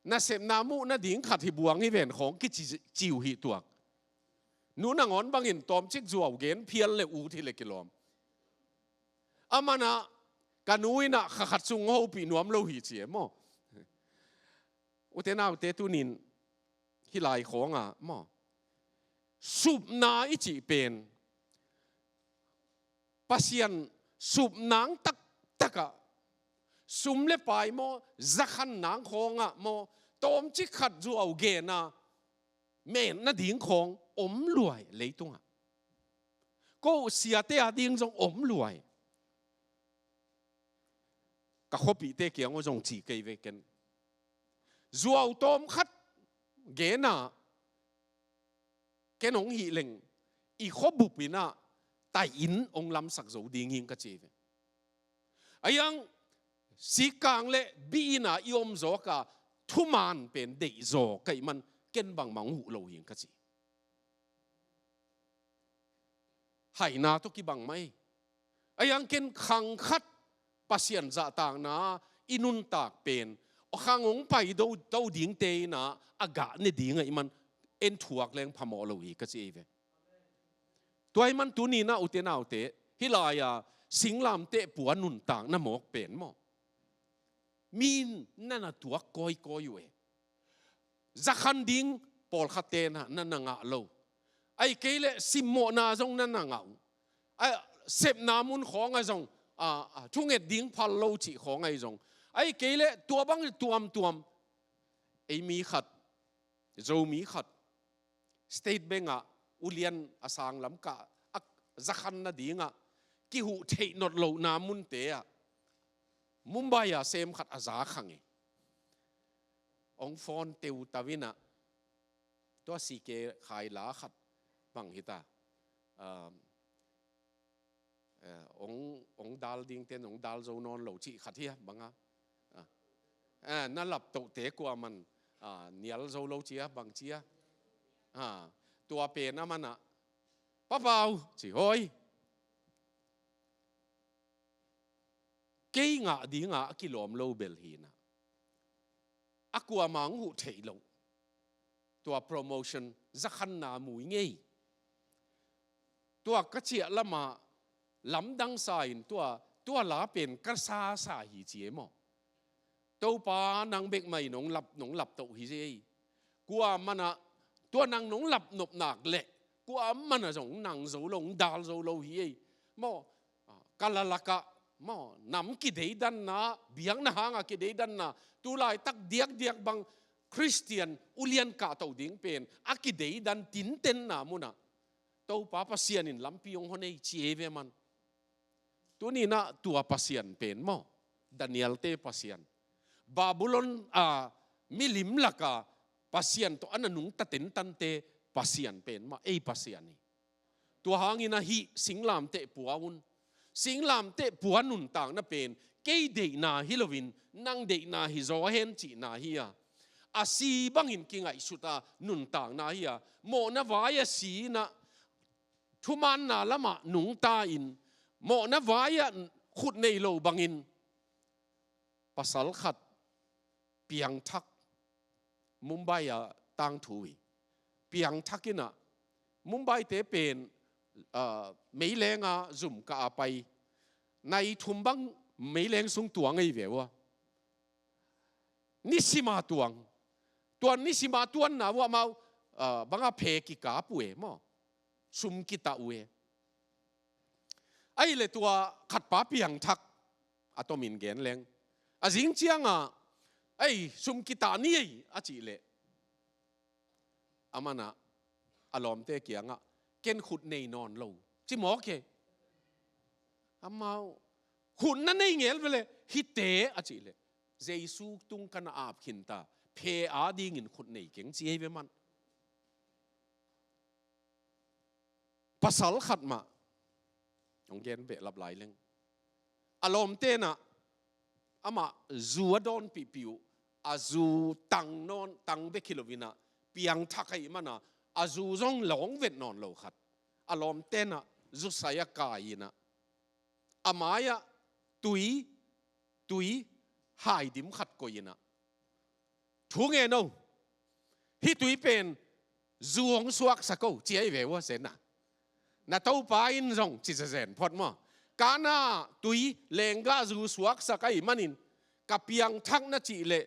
nasepna muh nading khat hi buang hi ven khawng kici, ci uh hi tuak. Nu nangawn bangin tawmcik zuau gen phial le ut hi le kilawm. A manah ka nu inah kha khat sung hopih nuam lo hi ci e maw. Ute naute, tunin hih lai khawngah maw, supna i cih pen Pasian supnang taktakah, sum le pai maw, zakhan nang khawngah maw, tawmcik khat zuau gena met nading khawng om luai leitungah. Ko siate a ding zong om luai. Ka khuapihte kiang uh zong ci kei ve ken. Zuau tawm khat gena ken hong hih leng, i khuabup inah tai-in hong lamsak zo ding hing ka ci ve. Ayang sikkang le bi-ina i om zawka thuman pen deih zaw ka hih man ken bangmah hong huh lo hing ka ci. Haina tawh kibang mah ei. Ayang ken khang khat Pasian zahtakna i nuntak pen khang hong pai do to dingte inah a gah ne ding ahih man en thuak leng phamawh lo hi ka ci ei ve. Tua ahih man tuni inah ute naute, hih lai-a singlamteh pua nuntakna mawk pen maw, mi in na na tuak kawikawi uh e. Zakhan ding pawlkhatte na na ngah lo. Ahih kei leh simmawhna zong na na ngah uh. A sepna mun khawngah zong a, a thunget ding phal lo cih khawng ahi zong, ahih kei leh tua bang tuamtuam. Ei mi khat, Zomi khat, State Bank ah ulian a sanglam kah a zakhan nadingah kihuh theih not lohna munte ah Mumbai ah sem khat a za khang e. Hong phone teutau inah, tua sike khai la khat bang hita, um, eh, hong, hong dal dingten hong dal zo nawn lo cih khat hi a banga. Ah. Eh, na laptohte kuaman, ah, nial zo lo ci a bang ci a. Ah, tua pen a man ah, Pa Pau, ci hoi. Kei ngah dinga a kilawm lo bel hi inah, a kuamah hong huh theih loh. Tua promotion zakhanna mui ngei. Tua ka ciah lamah lamdang sa in tua, tua la pen ka sasa hi ci e maw. Topa nang bek mah in hong lap, nong lap toh hi ci ei. Kuamah inah tua nang nong lap nop nak leh kuamah inah zong nang zo lo, hong dal zo lo hi ei. Maw, ah, ka la lakah maw, nam kideidanna, biakna hanga kideidanna, tu laitak diakdiak bang Khristian ulian kahto ding pen a kideidan tintenna munah Topa Pasian in lampi hong hon ei ci ei ve man. Tuni inah tua Pasian pen maw, Daniel-te Pasian, Babylon a milim laka Pasian tawh a na nungta tentante Pasian pen mah ei Pasian hi. Tua hangin ahi singlamteh pua un. Singlamteh pua nuntakna pen kei deihna hi loin nang deihna hi zaw hen cihna hi a, a si bangin kingaihsuta nuntakna hi a, mawhna vai a si inah thumaanna lamah nungta in, mawhna vai-ah khut nei lo bangin pasal khat piangthak, Mumbai ah tangthu hi. Piangthak inah, Mumbai-te pen, ah, meilenga zum kah a pai, nai thum bang meileng sung tuang ei ve uh a. Nisima tuang. Tua nisima tuanna uh amau, ah, banga phe kikap uh e maw, sum kitah uh e. Ahih leh tua khatpa piangthak, a tomin gen leng, a zing ciangah, "Ei, sum kitah ni ei," a cih leh, a man ah a lawmte kiangah, "Ken khut nei nawn lo," ci mawk e. Amau, "Khut na nei ngel ve leh hite," a cih leh, "Jesu tung ka na ap khinta, phe adingin khut nei keng," ci ei ve man. Pasal khat mah, hong gen behlap lai leng, a lawmte inah amah zu a dawnpihpih uh, a zu tang nawn, tang bek hi lo inah, piangthak ahih man a, a zu zong lawng vet nawn lo khat, a lawmte inah zusai a kai inah, a mai-ah tui, tui haidim khat koih inah, "Thu ngen o, hih tui pen zu hong suaksak o," ci ei ve uh a, "Zen a, na Topa in zong," ci zezen phot maw, "Kana tui lenggah zu suaksak ahih manin ka piangthak na cih leh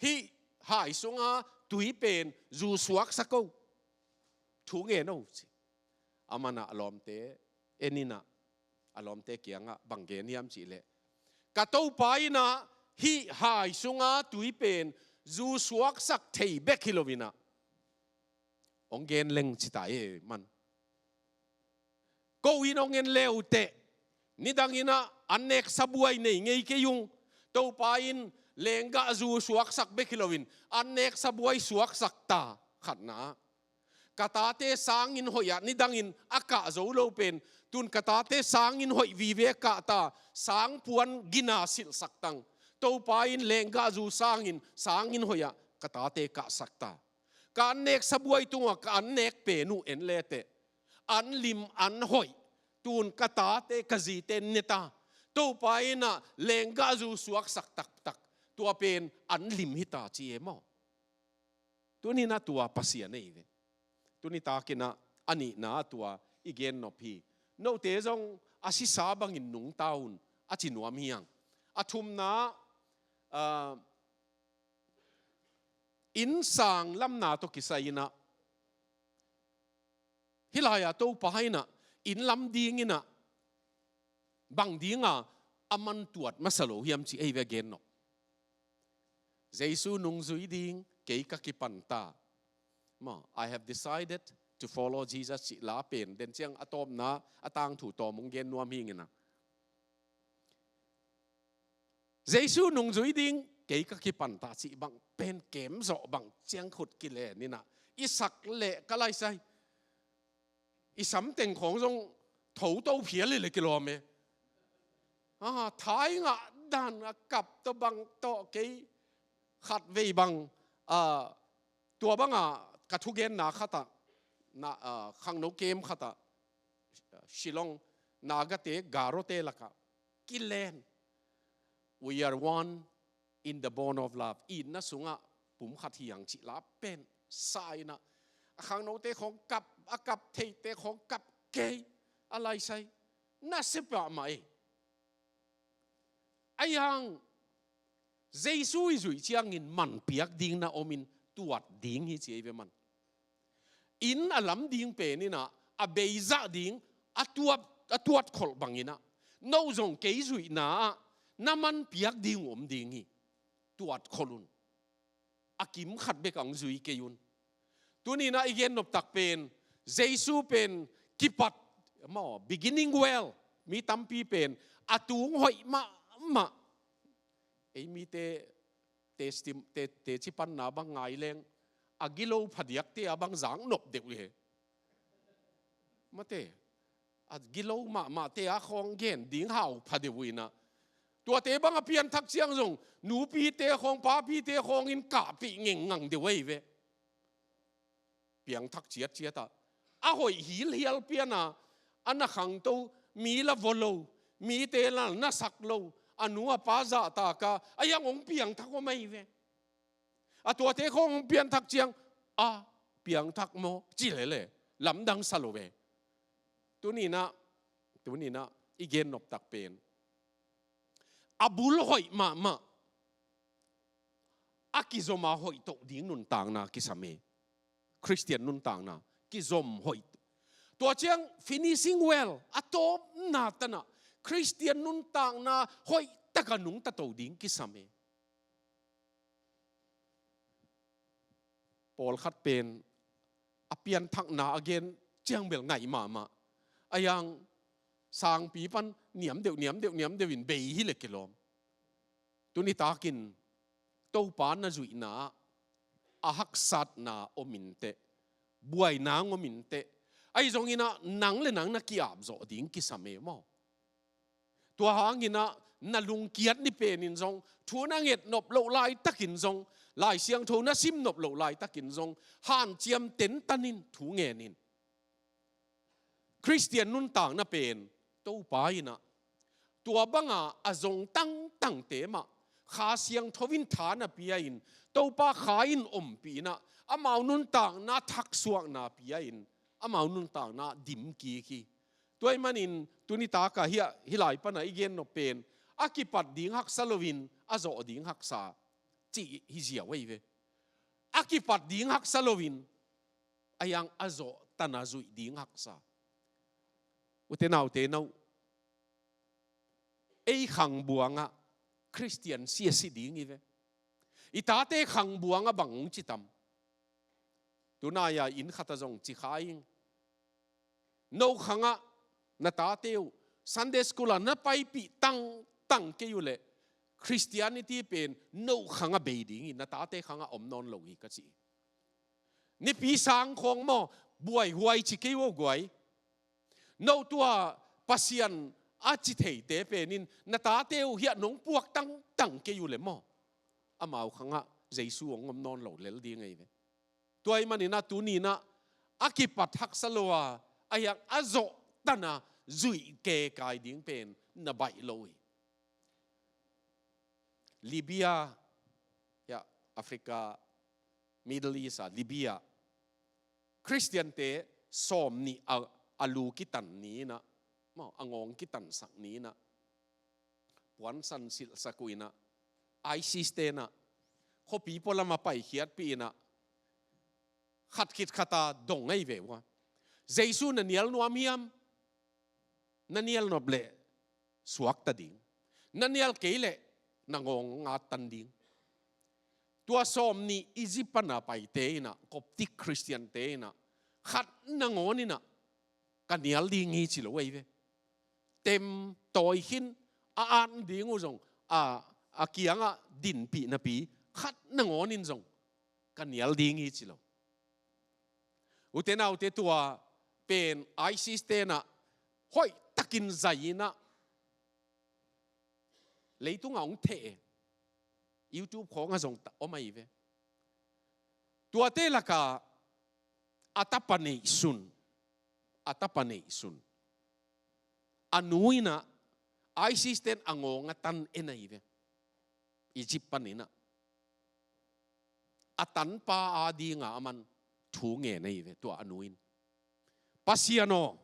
hih hai sunga tui pen zu suaksak o, thu ngen o," ci. A man ah a lawmte en inah, A lawmte kiangah bang gen hiam cih leh, ka Topa in ah hih hai sunga tui pen zu suaksak thei bek hi lo-in ah hong gen leng ci ta e man. Ko in hong en le uh teh, nidangin ah an nek sabuai nei ngei kei ung. Topa in lenggahzu suaksak bek hi lo-in an nek sabuai suaksak ta. Khatna ah, ka tate sangin hoih ah nidangin a kah zo lo pen, tun ka tate sangin hoih vive kah ta, sangpuan gina silhsak tang. Topa in lenggahzu sangin, sangin hoih ah ka tate kahsak ta. Ka an nek sabuai tungah ka an nek pen uh en le teh, an lim an hoih tun ka tate ka zite ne ta. Topa in ah lenggahzu suaksak taktak, tua pen an lim hi ta ci e maw. Tuni-in ah tua Pasian ei ve. Tuni takin ah a nihna ah tua i gennop hi. Note zong a sisa bangin nungta un, a ci nuam hi hang. A thumna ah, inn sang lamna tawh kisai-in ah, hih lai-ah Topa in ah inn lam dingin ah bang dinga a man tuat masa lo hiam cih ei ve gennop. Jesu nungzui ding kei ka kipan ta. Maw, I have decided to follow Jesus cih la pen, den ciang a tawpna a tangthu tawm hong gen nuam hi ing ah. Jesu nungzui ding kei ka kipan ta cih bang pen kem zawh bang ciang khut kilen in ah, i sak leh ka lai sai, i samteng khawng zong tho to phial hi leh kilawm e. Ah, thai ngah dan a kap tawh bang tawh kei khatvei bang, ah, tua bangah ka thugenna khatah, na, ah, khangno kem khatah, Shillong, Nagate, Garote lakah kilen. We are one in the bond of love. Itna sungah pum khat hi hang cih la pen sa in ah, a khangnote khawng kap, a kap theite khawng kap kei, a lai sai. Nasia pah mah ei. Ahi hang Jesu i zuih ciangin man piak ding na om in, tuat ding hi ci ei ve man. Inn a lam ding pen in ah, a beizah ding, a tuat, a tuat kholh bangin ah, no zong kei zuihna ah na man piak ding uh om ding hi. Tuat kholh un. A kim khat bek hong zui kei un. Tuni-in ah i gennop tak pen, Jesu pen kipat, maw, beginning well, mi tampi pen a tung hoih mahmah. Ei mite testim-, te, teci panna bang ngai leng, a gilo phadiakte a bang zak nop deuh hi. Mate, a gilo mahmahte a khawng gen ding hau pha deuh uh in ah, tuate bang a pianthak ciang zong nupite khawng, papite khawng in kahpih ngengngang deuh ahi ve. Piangthak ciatciat ah, a hoih hilhial pian a, a na khangto, mi la vua lo, mite la na sak lo, a nu a pa zahtak a, ahi hang hong piangthak om ahi ve. A tuate khawng hong pianthak ciang, a, piangthak maw, ci lele, lamdang sa lo ve. Tuni-in ah, tuni-in ah i gennop tak pen, a bul hoih mahmah, a kizom a hoih toh ding nuntakna kisam e. Khristian nuntakna kizom hoih. Tua ciang finishing well, a tawpna tan ah Khristian nuntakna hoih taka nungta to ding kisam e. Pawlkhat pen a pianthakna a gen ciang bel ngaih mahmah. Ahi hang sangpi pan niam deuh, niam deuh, niam deuh in bei hi leh kilawm. Tuni takin Topa na zuihna ah a haksatna om inteh, buaina om inteh, ahi zongin ah nang le nang na ki-ap zawh ding kisam e maw. Tua hangin ah na lungkiat ni penin zong, thu na nget nop loh laitakin zong, Lai Siangtho na sim nop loh laitakin zong, hanciam tentan in thu ngen in. Khristian nuntakna pen Topa in ah tua banga a zong tangtangte mah Kha Siangtho in tha na pia in, Topa Kha in ompih in ah, amau nuntakna thaksuakna pia in, amau nuntakna dim kik hi. Tua ahih manin tuni takah hih, hih lai pana i gen nop pen, a kipat ding haksa loin a zawh ding haksa cih hi ziau ahi ve. A kipat ding haksa loin, ahi hang a zawh tana zuih ding haksa. Ute naute, no, Ei khangbuangah Khristian si a si ding hi ve. I tate khangbuangah bang hong ci tam? Tunai-a inn khatah zong ci kha ing. No khangah na tate uh Sunday school ah na paipih tangtang kei uh leh Christianity pen no khangah bei ding hi, na tate khangah om nawn lo hi ka ci hi. Nipi sang khawng maw, buaihuai ci kei uh guai. No tua Pasian a ci theite penin na tate uh hiah nong puak tangtang kei uh leh maw, amau khangah Jesu hong om nawn lo lel ding ahi ve. Tua ahih maninah tuninah a kipat haksa lo a, a hiang a zawh tana zuih kekai ding pen na baih lo hi. Libya, hiah Africa, Middle East a Libya, Khristiante sawmnih a, a lu kitan ni inah, maw, a ngawng kitansak ni inah, puansan silhsak uh inah, ISIS tenah khuapi pualam a paikhiatpih inah, khat khit khata dong ahi ve uh a. Jesu na nial nuam hiam? Na nial nop leh suakta ding. Na nial kei leh na ngawng a tan ding. Tua sawmnih Egypt pana paite inah, Coptic Khristiante inah, khat nangawn inah ka nial ding hi ci lo ahi ve. Tem tawi khin a at ding uh zong a, a kiangah dinpih napi khat nangawn in zong ka nial ding hi ci lo. Ute naute, tua pen ISIS tenah hoihtakin zai inah leitungah hong theh e. YouTube khawngah zong ta-, om ahi ve. Tuate lakah a tapa neihsun, a tapa neihsun, a nu inah ISIS ten a ngawng a tan en ahi ve. Egypt paninah a tanpa adinga aman thu ngen ahi ve, tua a nu in. Pasian aw,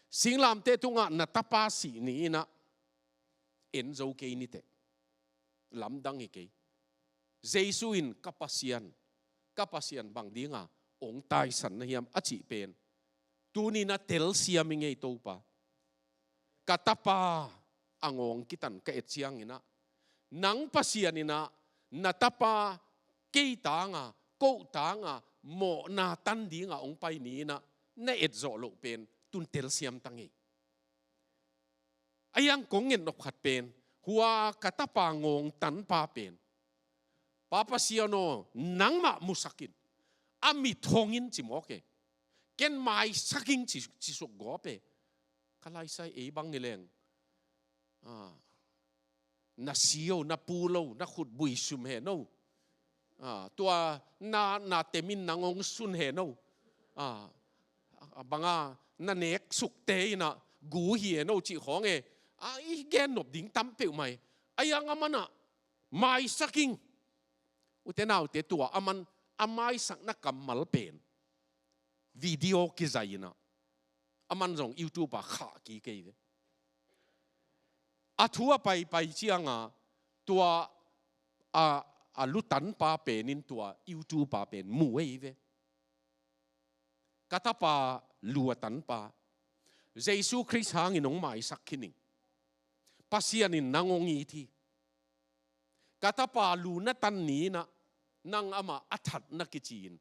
singlamteh tungah na tapa sih ni inah en zo kei niteh. Lamdang hi kei. Jesu in ka Pasian, ka Pasian bang dinga hong taisan na hiam a cih pen tuninah telsiam i ngei Topa. Ka tapa a ngawng kitan ka et cianginah nang Pasian inah na tapa kei tanga, ko tanga mawhna tan dinga hong pai ni inah na etzawh loh pen tun telsiam ta ngei. A hiang kong ngen nop khat pen, hua ka tapa ngawng tanpa pen, Pa Pasian aw, nangmah musak in, a mit hong in ci mawk e. Ken maisak ing ci, ci suk gawp e. Ka laisai ei bang hi leng, ah, na si o, na pu lo, na khutbui sum he no. Ah, tua na, na temin nang hong sun he no. Ah, a banga na nek sukte inah gu hi he no cih khawng e. Ah, i gen nop ding tam peuhmah e. A hiang amanah maisak ing. Ute naute, tua aman a maisakna kammal pen video kizai inah aman zong YouTube ah khah kik ei ve. A thu a paipai cianga tua a, a lu tanpa penin tua YouTube ah pen mu ei ve. Ka tapa lu a tanpa, Jesu Khrist hangin hong maisak khin ing. Pasian in nang hong it hi. Ka tapa lu na tan ni inah nang amah a that na kici in,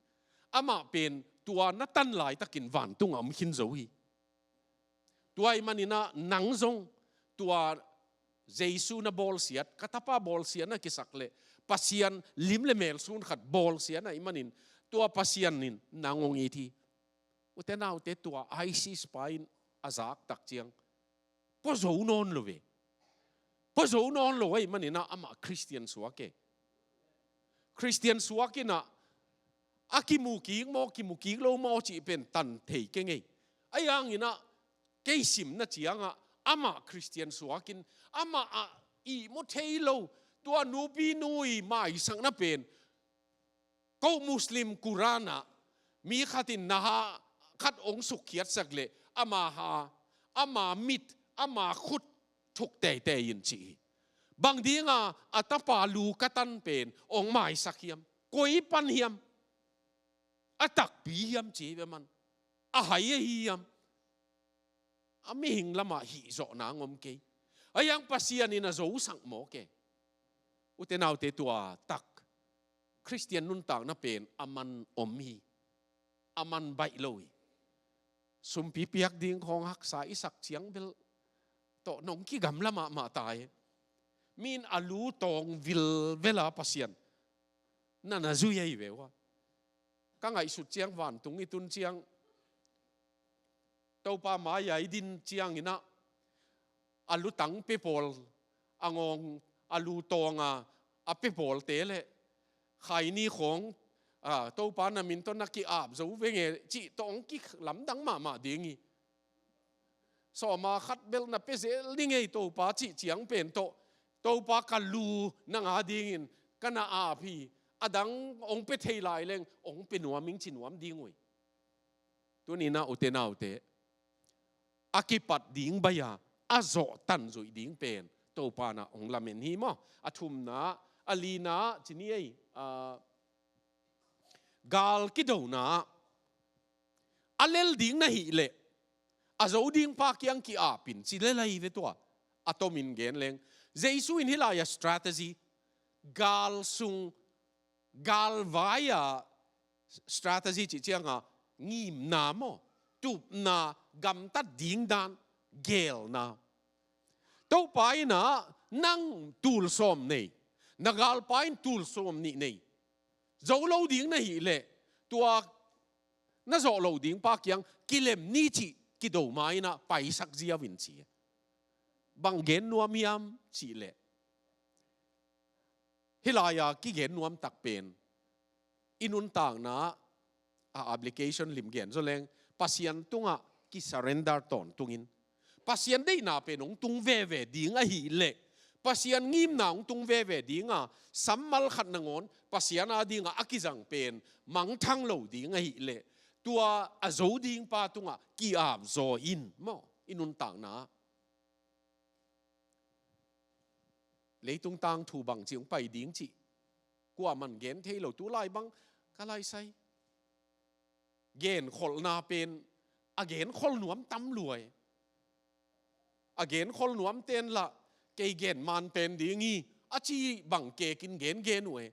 amah pen tua na tan laitakin vantungah om khin zo hi. Tua ahih maninah nang zong tua Jesu na bawlsiat, ka tapa bawlsiat na kisak leh Pasian lim le mel sun khat bawlsiat na ahih manin tua Pasian in nang hong it hi. Ute naute, tua ISIS pa in a zak tak ciang pua zo nawn lo ve. Pua zo nawn lo ahih maninah amah Khristian suak e. Khristian suak inah a kimu kik maw, kimu kik lo maw cih pen tan thei keng ei. A hiang inah kei simna ciangah amah Khristian suak in, amah a ihmu thei lo tua nupi nu i maisakna pen, ko Muslim Quran ah mi khatin na ha khat hong sukkhiatsak leh ama ha, ama mit, ama khut thuk teitei in ci hi. Bang dinga a tapa lu ka tan pen hong maisak hiam? Koi pan hiam? A takpi hiam ci hi ve man. A hai ahi hiam? A mihing lamah hihzawhna ngom kei. Ahi hang Pasian in a zosak mawk e. Ute naute, tua tak Khristian nuntakna pen a man om hi. A man baih lo hi. Sumpi piak ding khawng haksa i sak ciang bel tawh nong kigamla mahmah ta hi. Mi in a lu tawng vilvel a Pasian na na zui ahi ve ua. Ka ngaihsut ciang vantung i tun ciang Topa mai-ah i din ciangin ah a lutang pepawl, a ngawng a lu tawng a, a pepawlte le khaini khawng, a, Topa na min tawh na ki-ap zo veng e cih tawh hong kilamdang mahmah ding hi. Sawma khat bel na pia zel ning ei Topa cih ciang pen tawh, Topa ka lu nang a dingin ka na ap hi. A dang hong pia thei lai leng hong pia nuam ing ci nuam ding uh hi. Tuni-in ah ute naute, a kipat ding baih a, a zawh tanzuih ding pen Topa in ah hong lamen hi maw. A thumna, a lina ci ni ei, a, gal kidona a lel ding na hih leh a zo ding pa kiang ki-ap in ci lel ahi ve tua. A tomin gen leng, Jesu in hih lai-ah strategy, gal sung, galvai-a strategy cih ciangah ngimna maw, tupna, gamtat ding dan, gelna. Topa in ah nang tul sawm nei, na galpa in tul sawm nih nei. Zo lo ding na hih leh tua na zawh lo ding pa kiang kilem ni cih kido ma-in ah paisak ziau in ci. Bang gen nuam hiam cih leh, hih lai-a kigen nuam tak pen i nuntakna a application lim gen zaw leng, Pasian tungah ki-surrender tawntungin, Pasian deihna pen hong tung veve ding ahih leh, Pasian ngimna hong tung veve ding a, sammal khat nangawn Pasian a dingah a kizang pen mangthang lo ding ahih leh, tua a zo ding pa tungah ki-ap zaw in maw, i nuntakna. Leitung tangthu bangci hong pai ding cih kuaman gen thei lo, tu lai bang ka lai sai. Genkholhna pen a genkhol nuam tam lua e. A genkhol nuam ten lah kei gen man pen ding hi a ci bang kekin gengen uh e.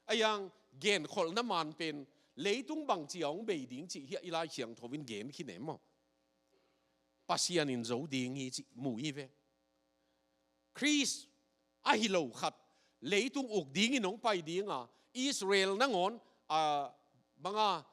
Ahi hang genkholhna man pen leitung bangci a hong bei ding cih hiah i Lai Siangtho in gen khin e maw. Pasian in zo ding hi cih mu hi ve. Khrist ahi lo khat leitung uk dingin hong pai ding a, Israel nangawn, a, banga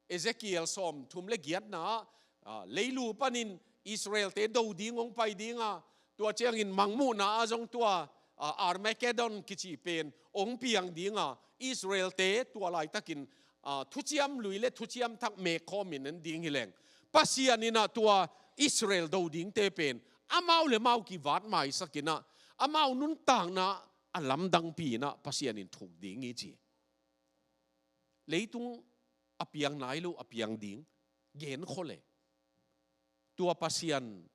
Ezekiel sawmthum le giatna ah, a, leilu panin Israelte do ding hong pai ding a, tua ciangin Mangmuhna ah zong tua, a, Armageddon kici pen hong piang ding a, Israelte tua laitakin, a, thuciam lui le thuciam thak mek khawmin en ding hi leng, Pasian in ah tua Israel do dingte pen amau le mau kivat maisak in ah, amau nuntakna a lamdangpi in ah Pasian in thuk ding hi ci. Leitung a piang nai lo a piang ding genkhol e. Tua Pasian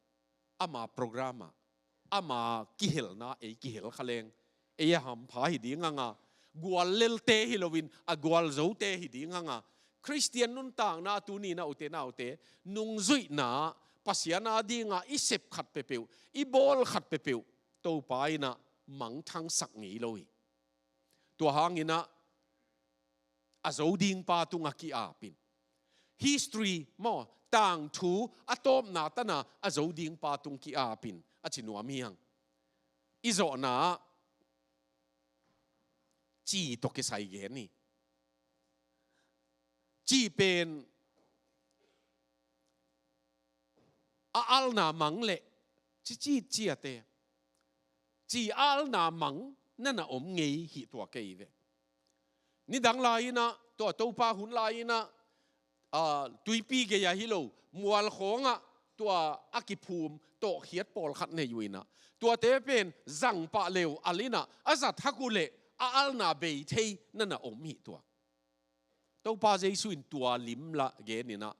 ama program ah, ama kihelna ei kihel kha leng, ei a hampha hi ding hang a, gual lelte hi loin a gualzote hi ding hang a, Khristian nuntakna tuni-in ah ute naute, nungzuihna, Pasian a dingah i sep khat peuhpeuh, i bawl khat peuhpeuh Topa in ah mangthangsak ngei lo hi. Tua hangin ah a zo ding pa tungah ki-ap in. History maw, tangthu a tawpna tan ah a zo ding pa tung ki-ap in a ci nuam hi hang. I zawhna ah ci tawh kisai gen hi. Ci pen a alna mang le ci citciat e. Ci alna mang na na om ngei hi tua kei ve. Nidang lai-in ah, tua Topa hun lai-in ah, a, tuipi gei-ah hi lo, mual khawngah tua a kiphum tawhkhiat pawlkhat nei uh in ah, tuate pen zang pah le uh al in ah, a zat hak uh leh a alna bei thei na na om hi tua. Topa Jesu in tua lim lah gen in ah,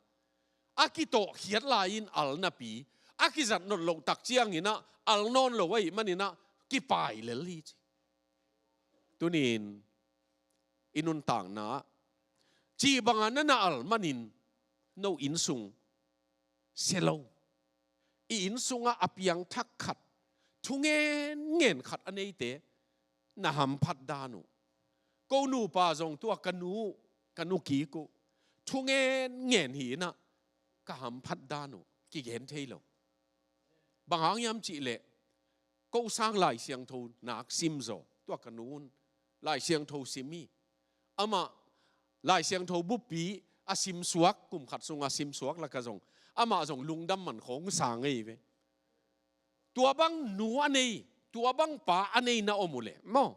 a kitawhkhiat lai-in al napi, a kizat nawn loh tak ciangin ah al nawn lo ahih manin ah kipai lel hi ci. Tuni-in i nuntakna ah, ci bangah na na al manin no innsung sia lo. I innsungah a piangthak khat, Thu ngen ngen khat a neite na hamphat dan uh. Ko nupa zong tua ka nu, ka nu kik uh. Thu ngen ngen hi inah ka hamphat dan uh kigen thei lo. Bang hang hiam cih leh ko sang Lai Siangtho nak sim zaw, tua ka nu un Lai Siangtho sim hi. Amah Lai Siangtho buppi a simsuak, kum khat sungah simsuak lakah zong amah zong lungdam man khawng sang ei ve. Tua bang nu a nei, tua bang pa a nei na om uh leh maw,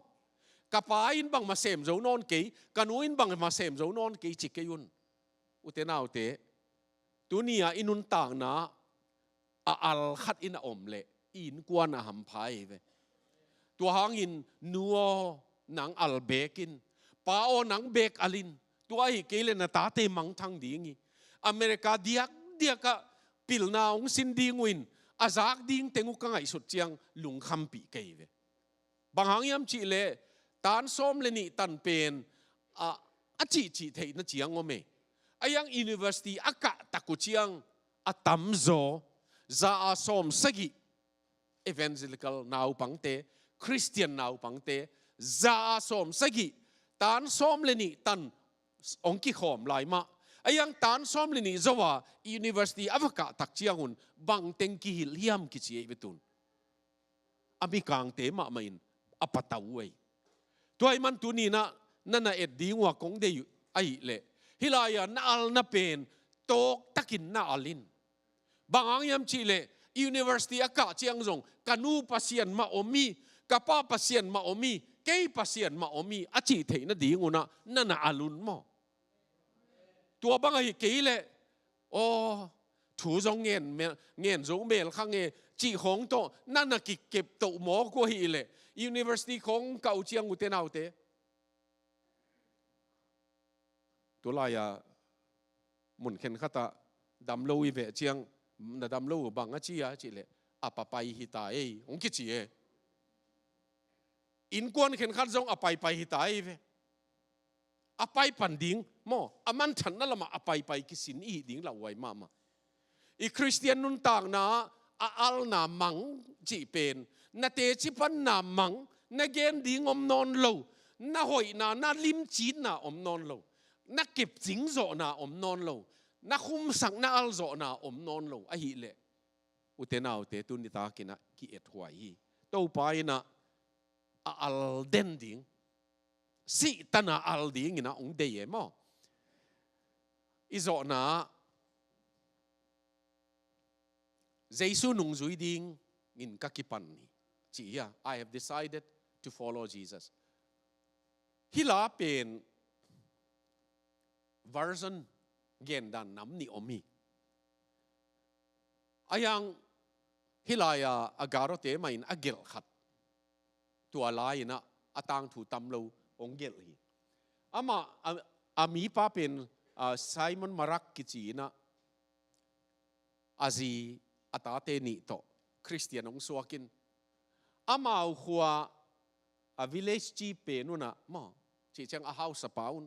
ka pa in bangmah sem zo nawn kei, ka nu in bangmah sem zo nawn kei ci kei un. Ute naute, tuni-ah i nuntakna a al khat in a om leh i innkuan a hampha ei ve. Tua hangin nu aw, nang al bek in, pa aw, nang bek al in. Tua ahi kei leh na tate mangthang ding hi. America diakdiakah pilna hong sin ding uh in, a zak ding teng uh ka ngaihsut ciang lungkhampih kei ve. Bang hang hiam cih leh tan sawm le nih tan pen a, a cihcih theihna ciang om e. A hiang university a kah tak uh ciang a tamzaw za a sawm sagih evangelical naupangte, Christian naupangte, za a sawm sagih tan sawm le nih tan hong kikhawm lai mah. A hiang tan sawm le nih zo a university a va kah tak ciang un bang teng kihilh hiam kici ei ve tun. A mikangte mahmah in a patau uh ei. Tua ahih man tuni-in ah na na et ding uh a kong deih ahih leh, hih lai-ah na alna pen tawktakin na al in. Bang hang hiam cih leh university a kah ciang zong ka nu Pasian mah om hi, ka pa Pasian mah om hi, kei Pasian mah om hi a cih theih nadingun ah na na al un maw? Tua bang ahi kei leh, aw, thu zong ngen, ngen zo mel kha nge cih khawng tawh na na kikep toh mawk uh ahih leh, university khawng kah uh ciang, ute naute, tu lai-a mun khenkhatah damlo i veh ciang, na damlo uh bang a ci a cih leh, a papai hi ta ei, hong kici e. Innkuan khenkhat zong a paipai hi ta ei ve. A pai pan ding maw, a manthanna lamah a paipai kisin i hih ding lauhuai mahmah. I Khristian nuntakna ah a alna mang cih pen, na teci panna mang, na gen ding om nawn lo, na hoihna, na limcitna om nawn lo, na kepcing zawhna om nawn lo, na khumsak, na alzawhna om nawn lo ahih leh, ute naute, tuni takin ah ki-ethuai hi. Topa in ah a al den ding, sihtan a al dingin ah hong deih e maw? I zawhna ah Jesu nungzui dingin ka kipan hi, ci hi a, I have decided to follow Jesus. Hih la pen version gendan nam nih om hi. A hiang hih lai-a a Garote mah in a gelh khat, tua lai-in ah a tangthu tam lo hong gelh hi. Amah a, a mipa pen, a, Simon Marak kici in ah, a zi a tate nih tawh Khristian hong suak in, amau khua a village chief pen un ah maw, cih ciang a hausapa un,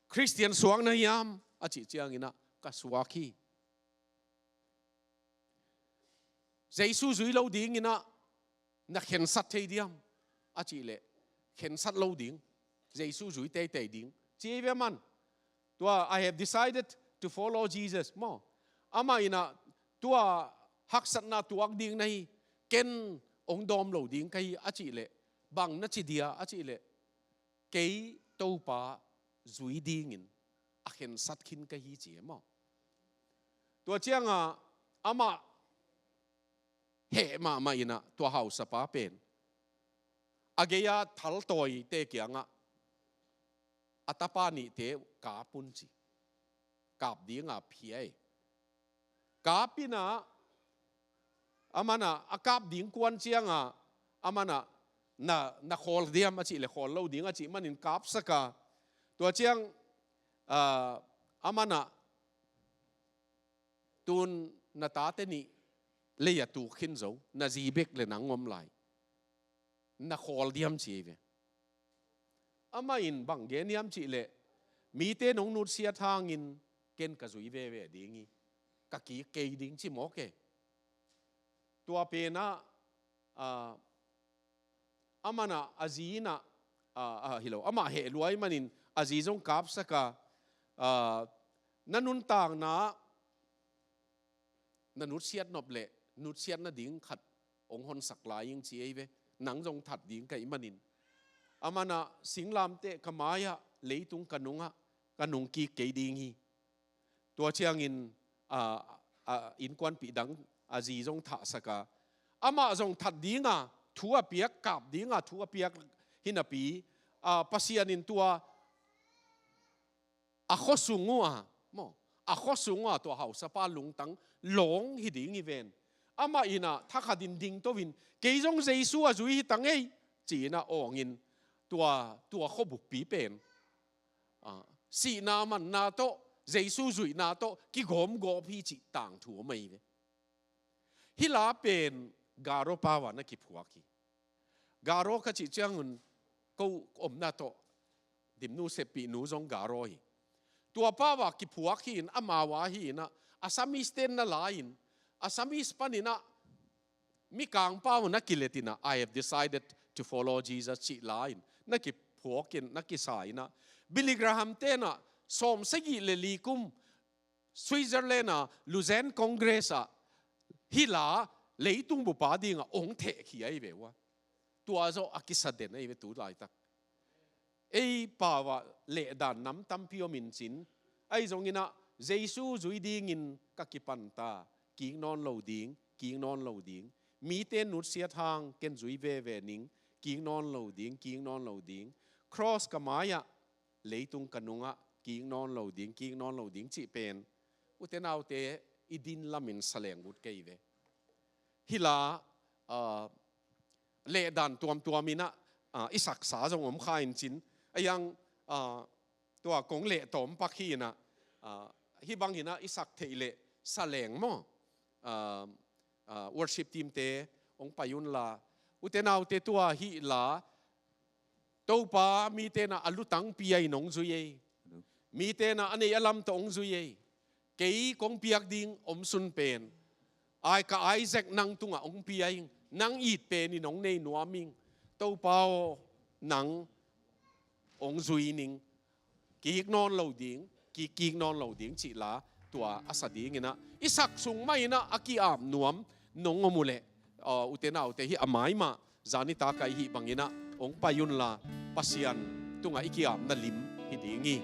Khristian suak na hiam a cih ciangin ah, ka suak hi. Jesu zui lo dingin ah na khensat thei diam a cih leh, khensat lo ding, Jesu zui teitei ding, ci hi ve man. Tua, I have decided to follow Jesus maw. Amah in ah tua haksatna tuak ding na hi, ken hong dawm lo ding ka hi a cih leh, bang na ci dia a cih leh, kei Topa zui dingin a khensat khin ka hi, ci hi maw. Tua ciangah amah heh mahmah in ah tua hausapa pen a gei-a thaltawite kiangah a tapa nihte kap un ci. Kap dinga phia hi. Kap in ah, aman ah a kap ding kuan ciangah, aman ah na, na khawl diam a cih leh khawl lo ding a cih manin kapsak a. Tua ciang, ah, aman ah tun na tate nih lei-ah tuk khin zo, na zi bek leh nang om lai, na khawl diam, ci hi ve. Amah in bang gen hiam cih leh, mite nong nutsiat hangin ken ka zui veve ding hi, ka kik kei ding, ci mawk e. Tua pen ah ah, aman ah a zi in ah, ah, ah, hi lo, amah heh lua ahih manin a zi zong kapsak a, ah, na nuntakna na nutsiat nop leh nutsiat nading khat hong honsak lai ing ci ei ve. Nang zong that ding ka hih manin, aman ah singlamteh ka mai-ah, leitung ka nungah ka nungkik kei ding hi. Tua ciangin, ah, ah, innkuanpih dang a zi zong thahsak a, amah zong that dinga thu a piak, kap dinga thu a piak hi napi, ah, Pasian in tua a khuasung uh a, maw, a khuasung uh a tua hausapa lungtang lawng hi ding hi ven. Amah in ah thakhatin dingto-in, "Kei zong Jesu a zui hi tang ei," ci-in ah awngin, tua, tua khuabuppi pen, ah, sihna manna tawh, Jesu zuihna tawh kigawmgawp hi cih tangthu om ahi ve. Hih la pen Garo pau-ah na kiphuak hi. Garo ka cih ciangun ko omna tawh Dimnu Seppihnu zong Garo hi. Tua pau-ah kiphuak hi-in, amau a hi-in ah, Assamese-te'n na la-in, Assamese panin ah Mikang pau na kilet in ah, "I have decided to follow Jesus," cih la-in na kiphuak in, na kisa in ah, Billy Graham-te'n ah sawmsagih le li kum Switzerland a Lausanne Congress ah hih la leitung bup a dingah hong thehkhia ahi ve ua. Tua zawh a kisa den ahi ve tu laitak. Ei pau-ah lehdan nam tampi om in cin, ahi zongin ah Jesu zui dingin ka kipan ta, kik nawn lo ding, kik nawn lo ding. Mite nutsiat hang ken zui veve ning, kik nawn lo ding, kik nawn lo ding. Cross ka mai-ah, leitung ka nungah kik nawn lo ding, kik nawn lo ding cih pen, ute naute, i din lamin sa leng ut kei ve. Hih la, ah, lehdan tuamtuam in ah, ah, i saksa zong om kha in cin, a yang, ah, tua kong leh tawm pak hi in ah, ah, hih bangin ah i sak theih leh sa leng maw? Ah, ah, worship team-te hong pai unla, ute naute, tua hih la Topa mite in ah a lutang pia in hong zui ei. Mite in ah a neih a lam tawh hong zui ei. Kei kong piak ding omsun pen, ai, ka Isaac nang tungah hong pia ing, nang it pen in hong nei nuam ing. Topa aw, nang hong zui ning, kik nawn lo ding, kik, kik nawn lo ding cih la, tua a sa dingin ah, i sak sung mah in ah a ki-ap nuam nong om uh leh, aw, ute naute, hih a mai mah zanitak a i hih bangin ah hong pai unla, Pasian tungah i ki-apna lim hi ding hi.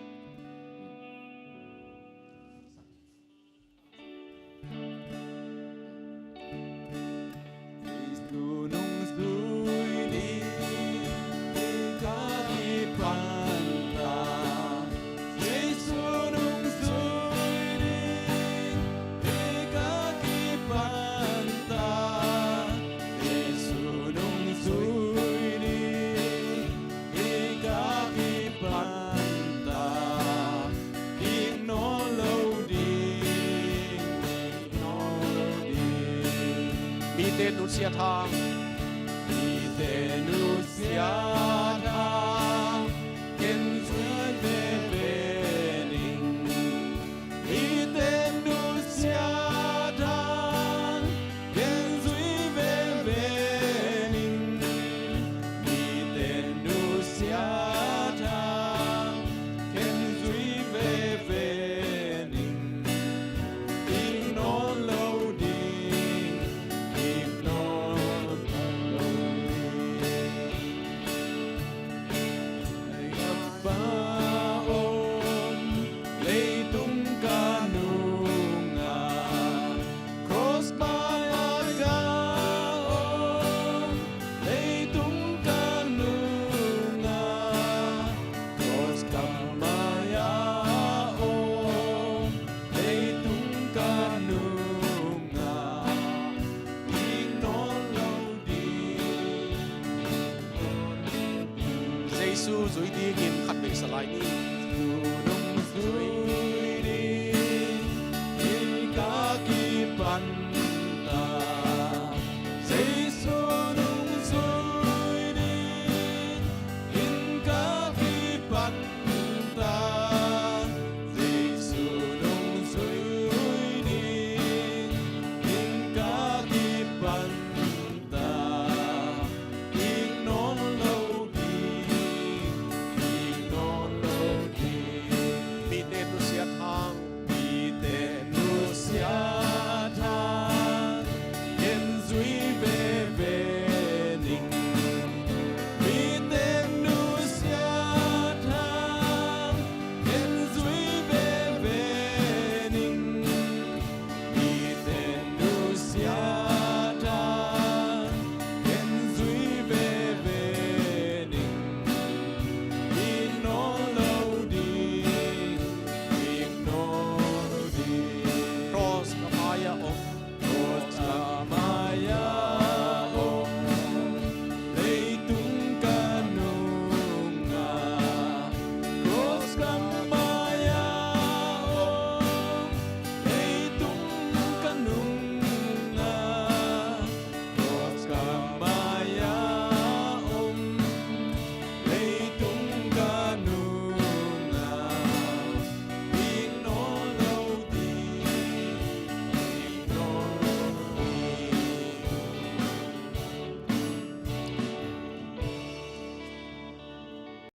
Mite nutsiat hang, mite nutsiat hang ken zui veve ning. Mite nutsiat hang ken zui veve ning. Mite nutsiat hang ken zui veve ning. Kik nawn lo ding, kik nawn lo ding. Leitung ka nungah, cross mai-ah ka om. Leitung ka nungah, cross ka mai-ah om. Leitung ka nungah, kik nawn lo ding. Jesu zui dingin khat vei sa lai ni. Jesu nong zui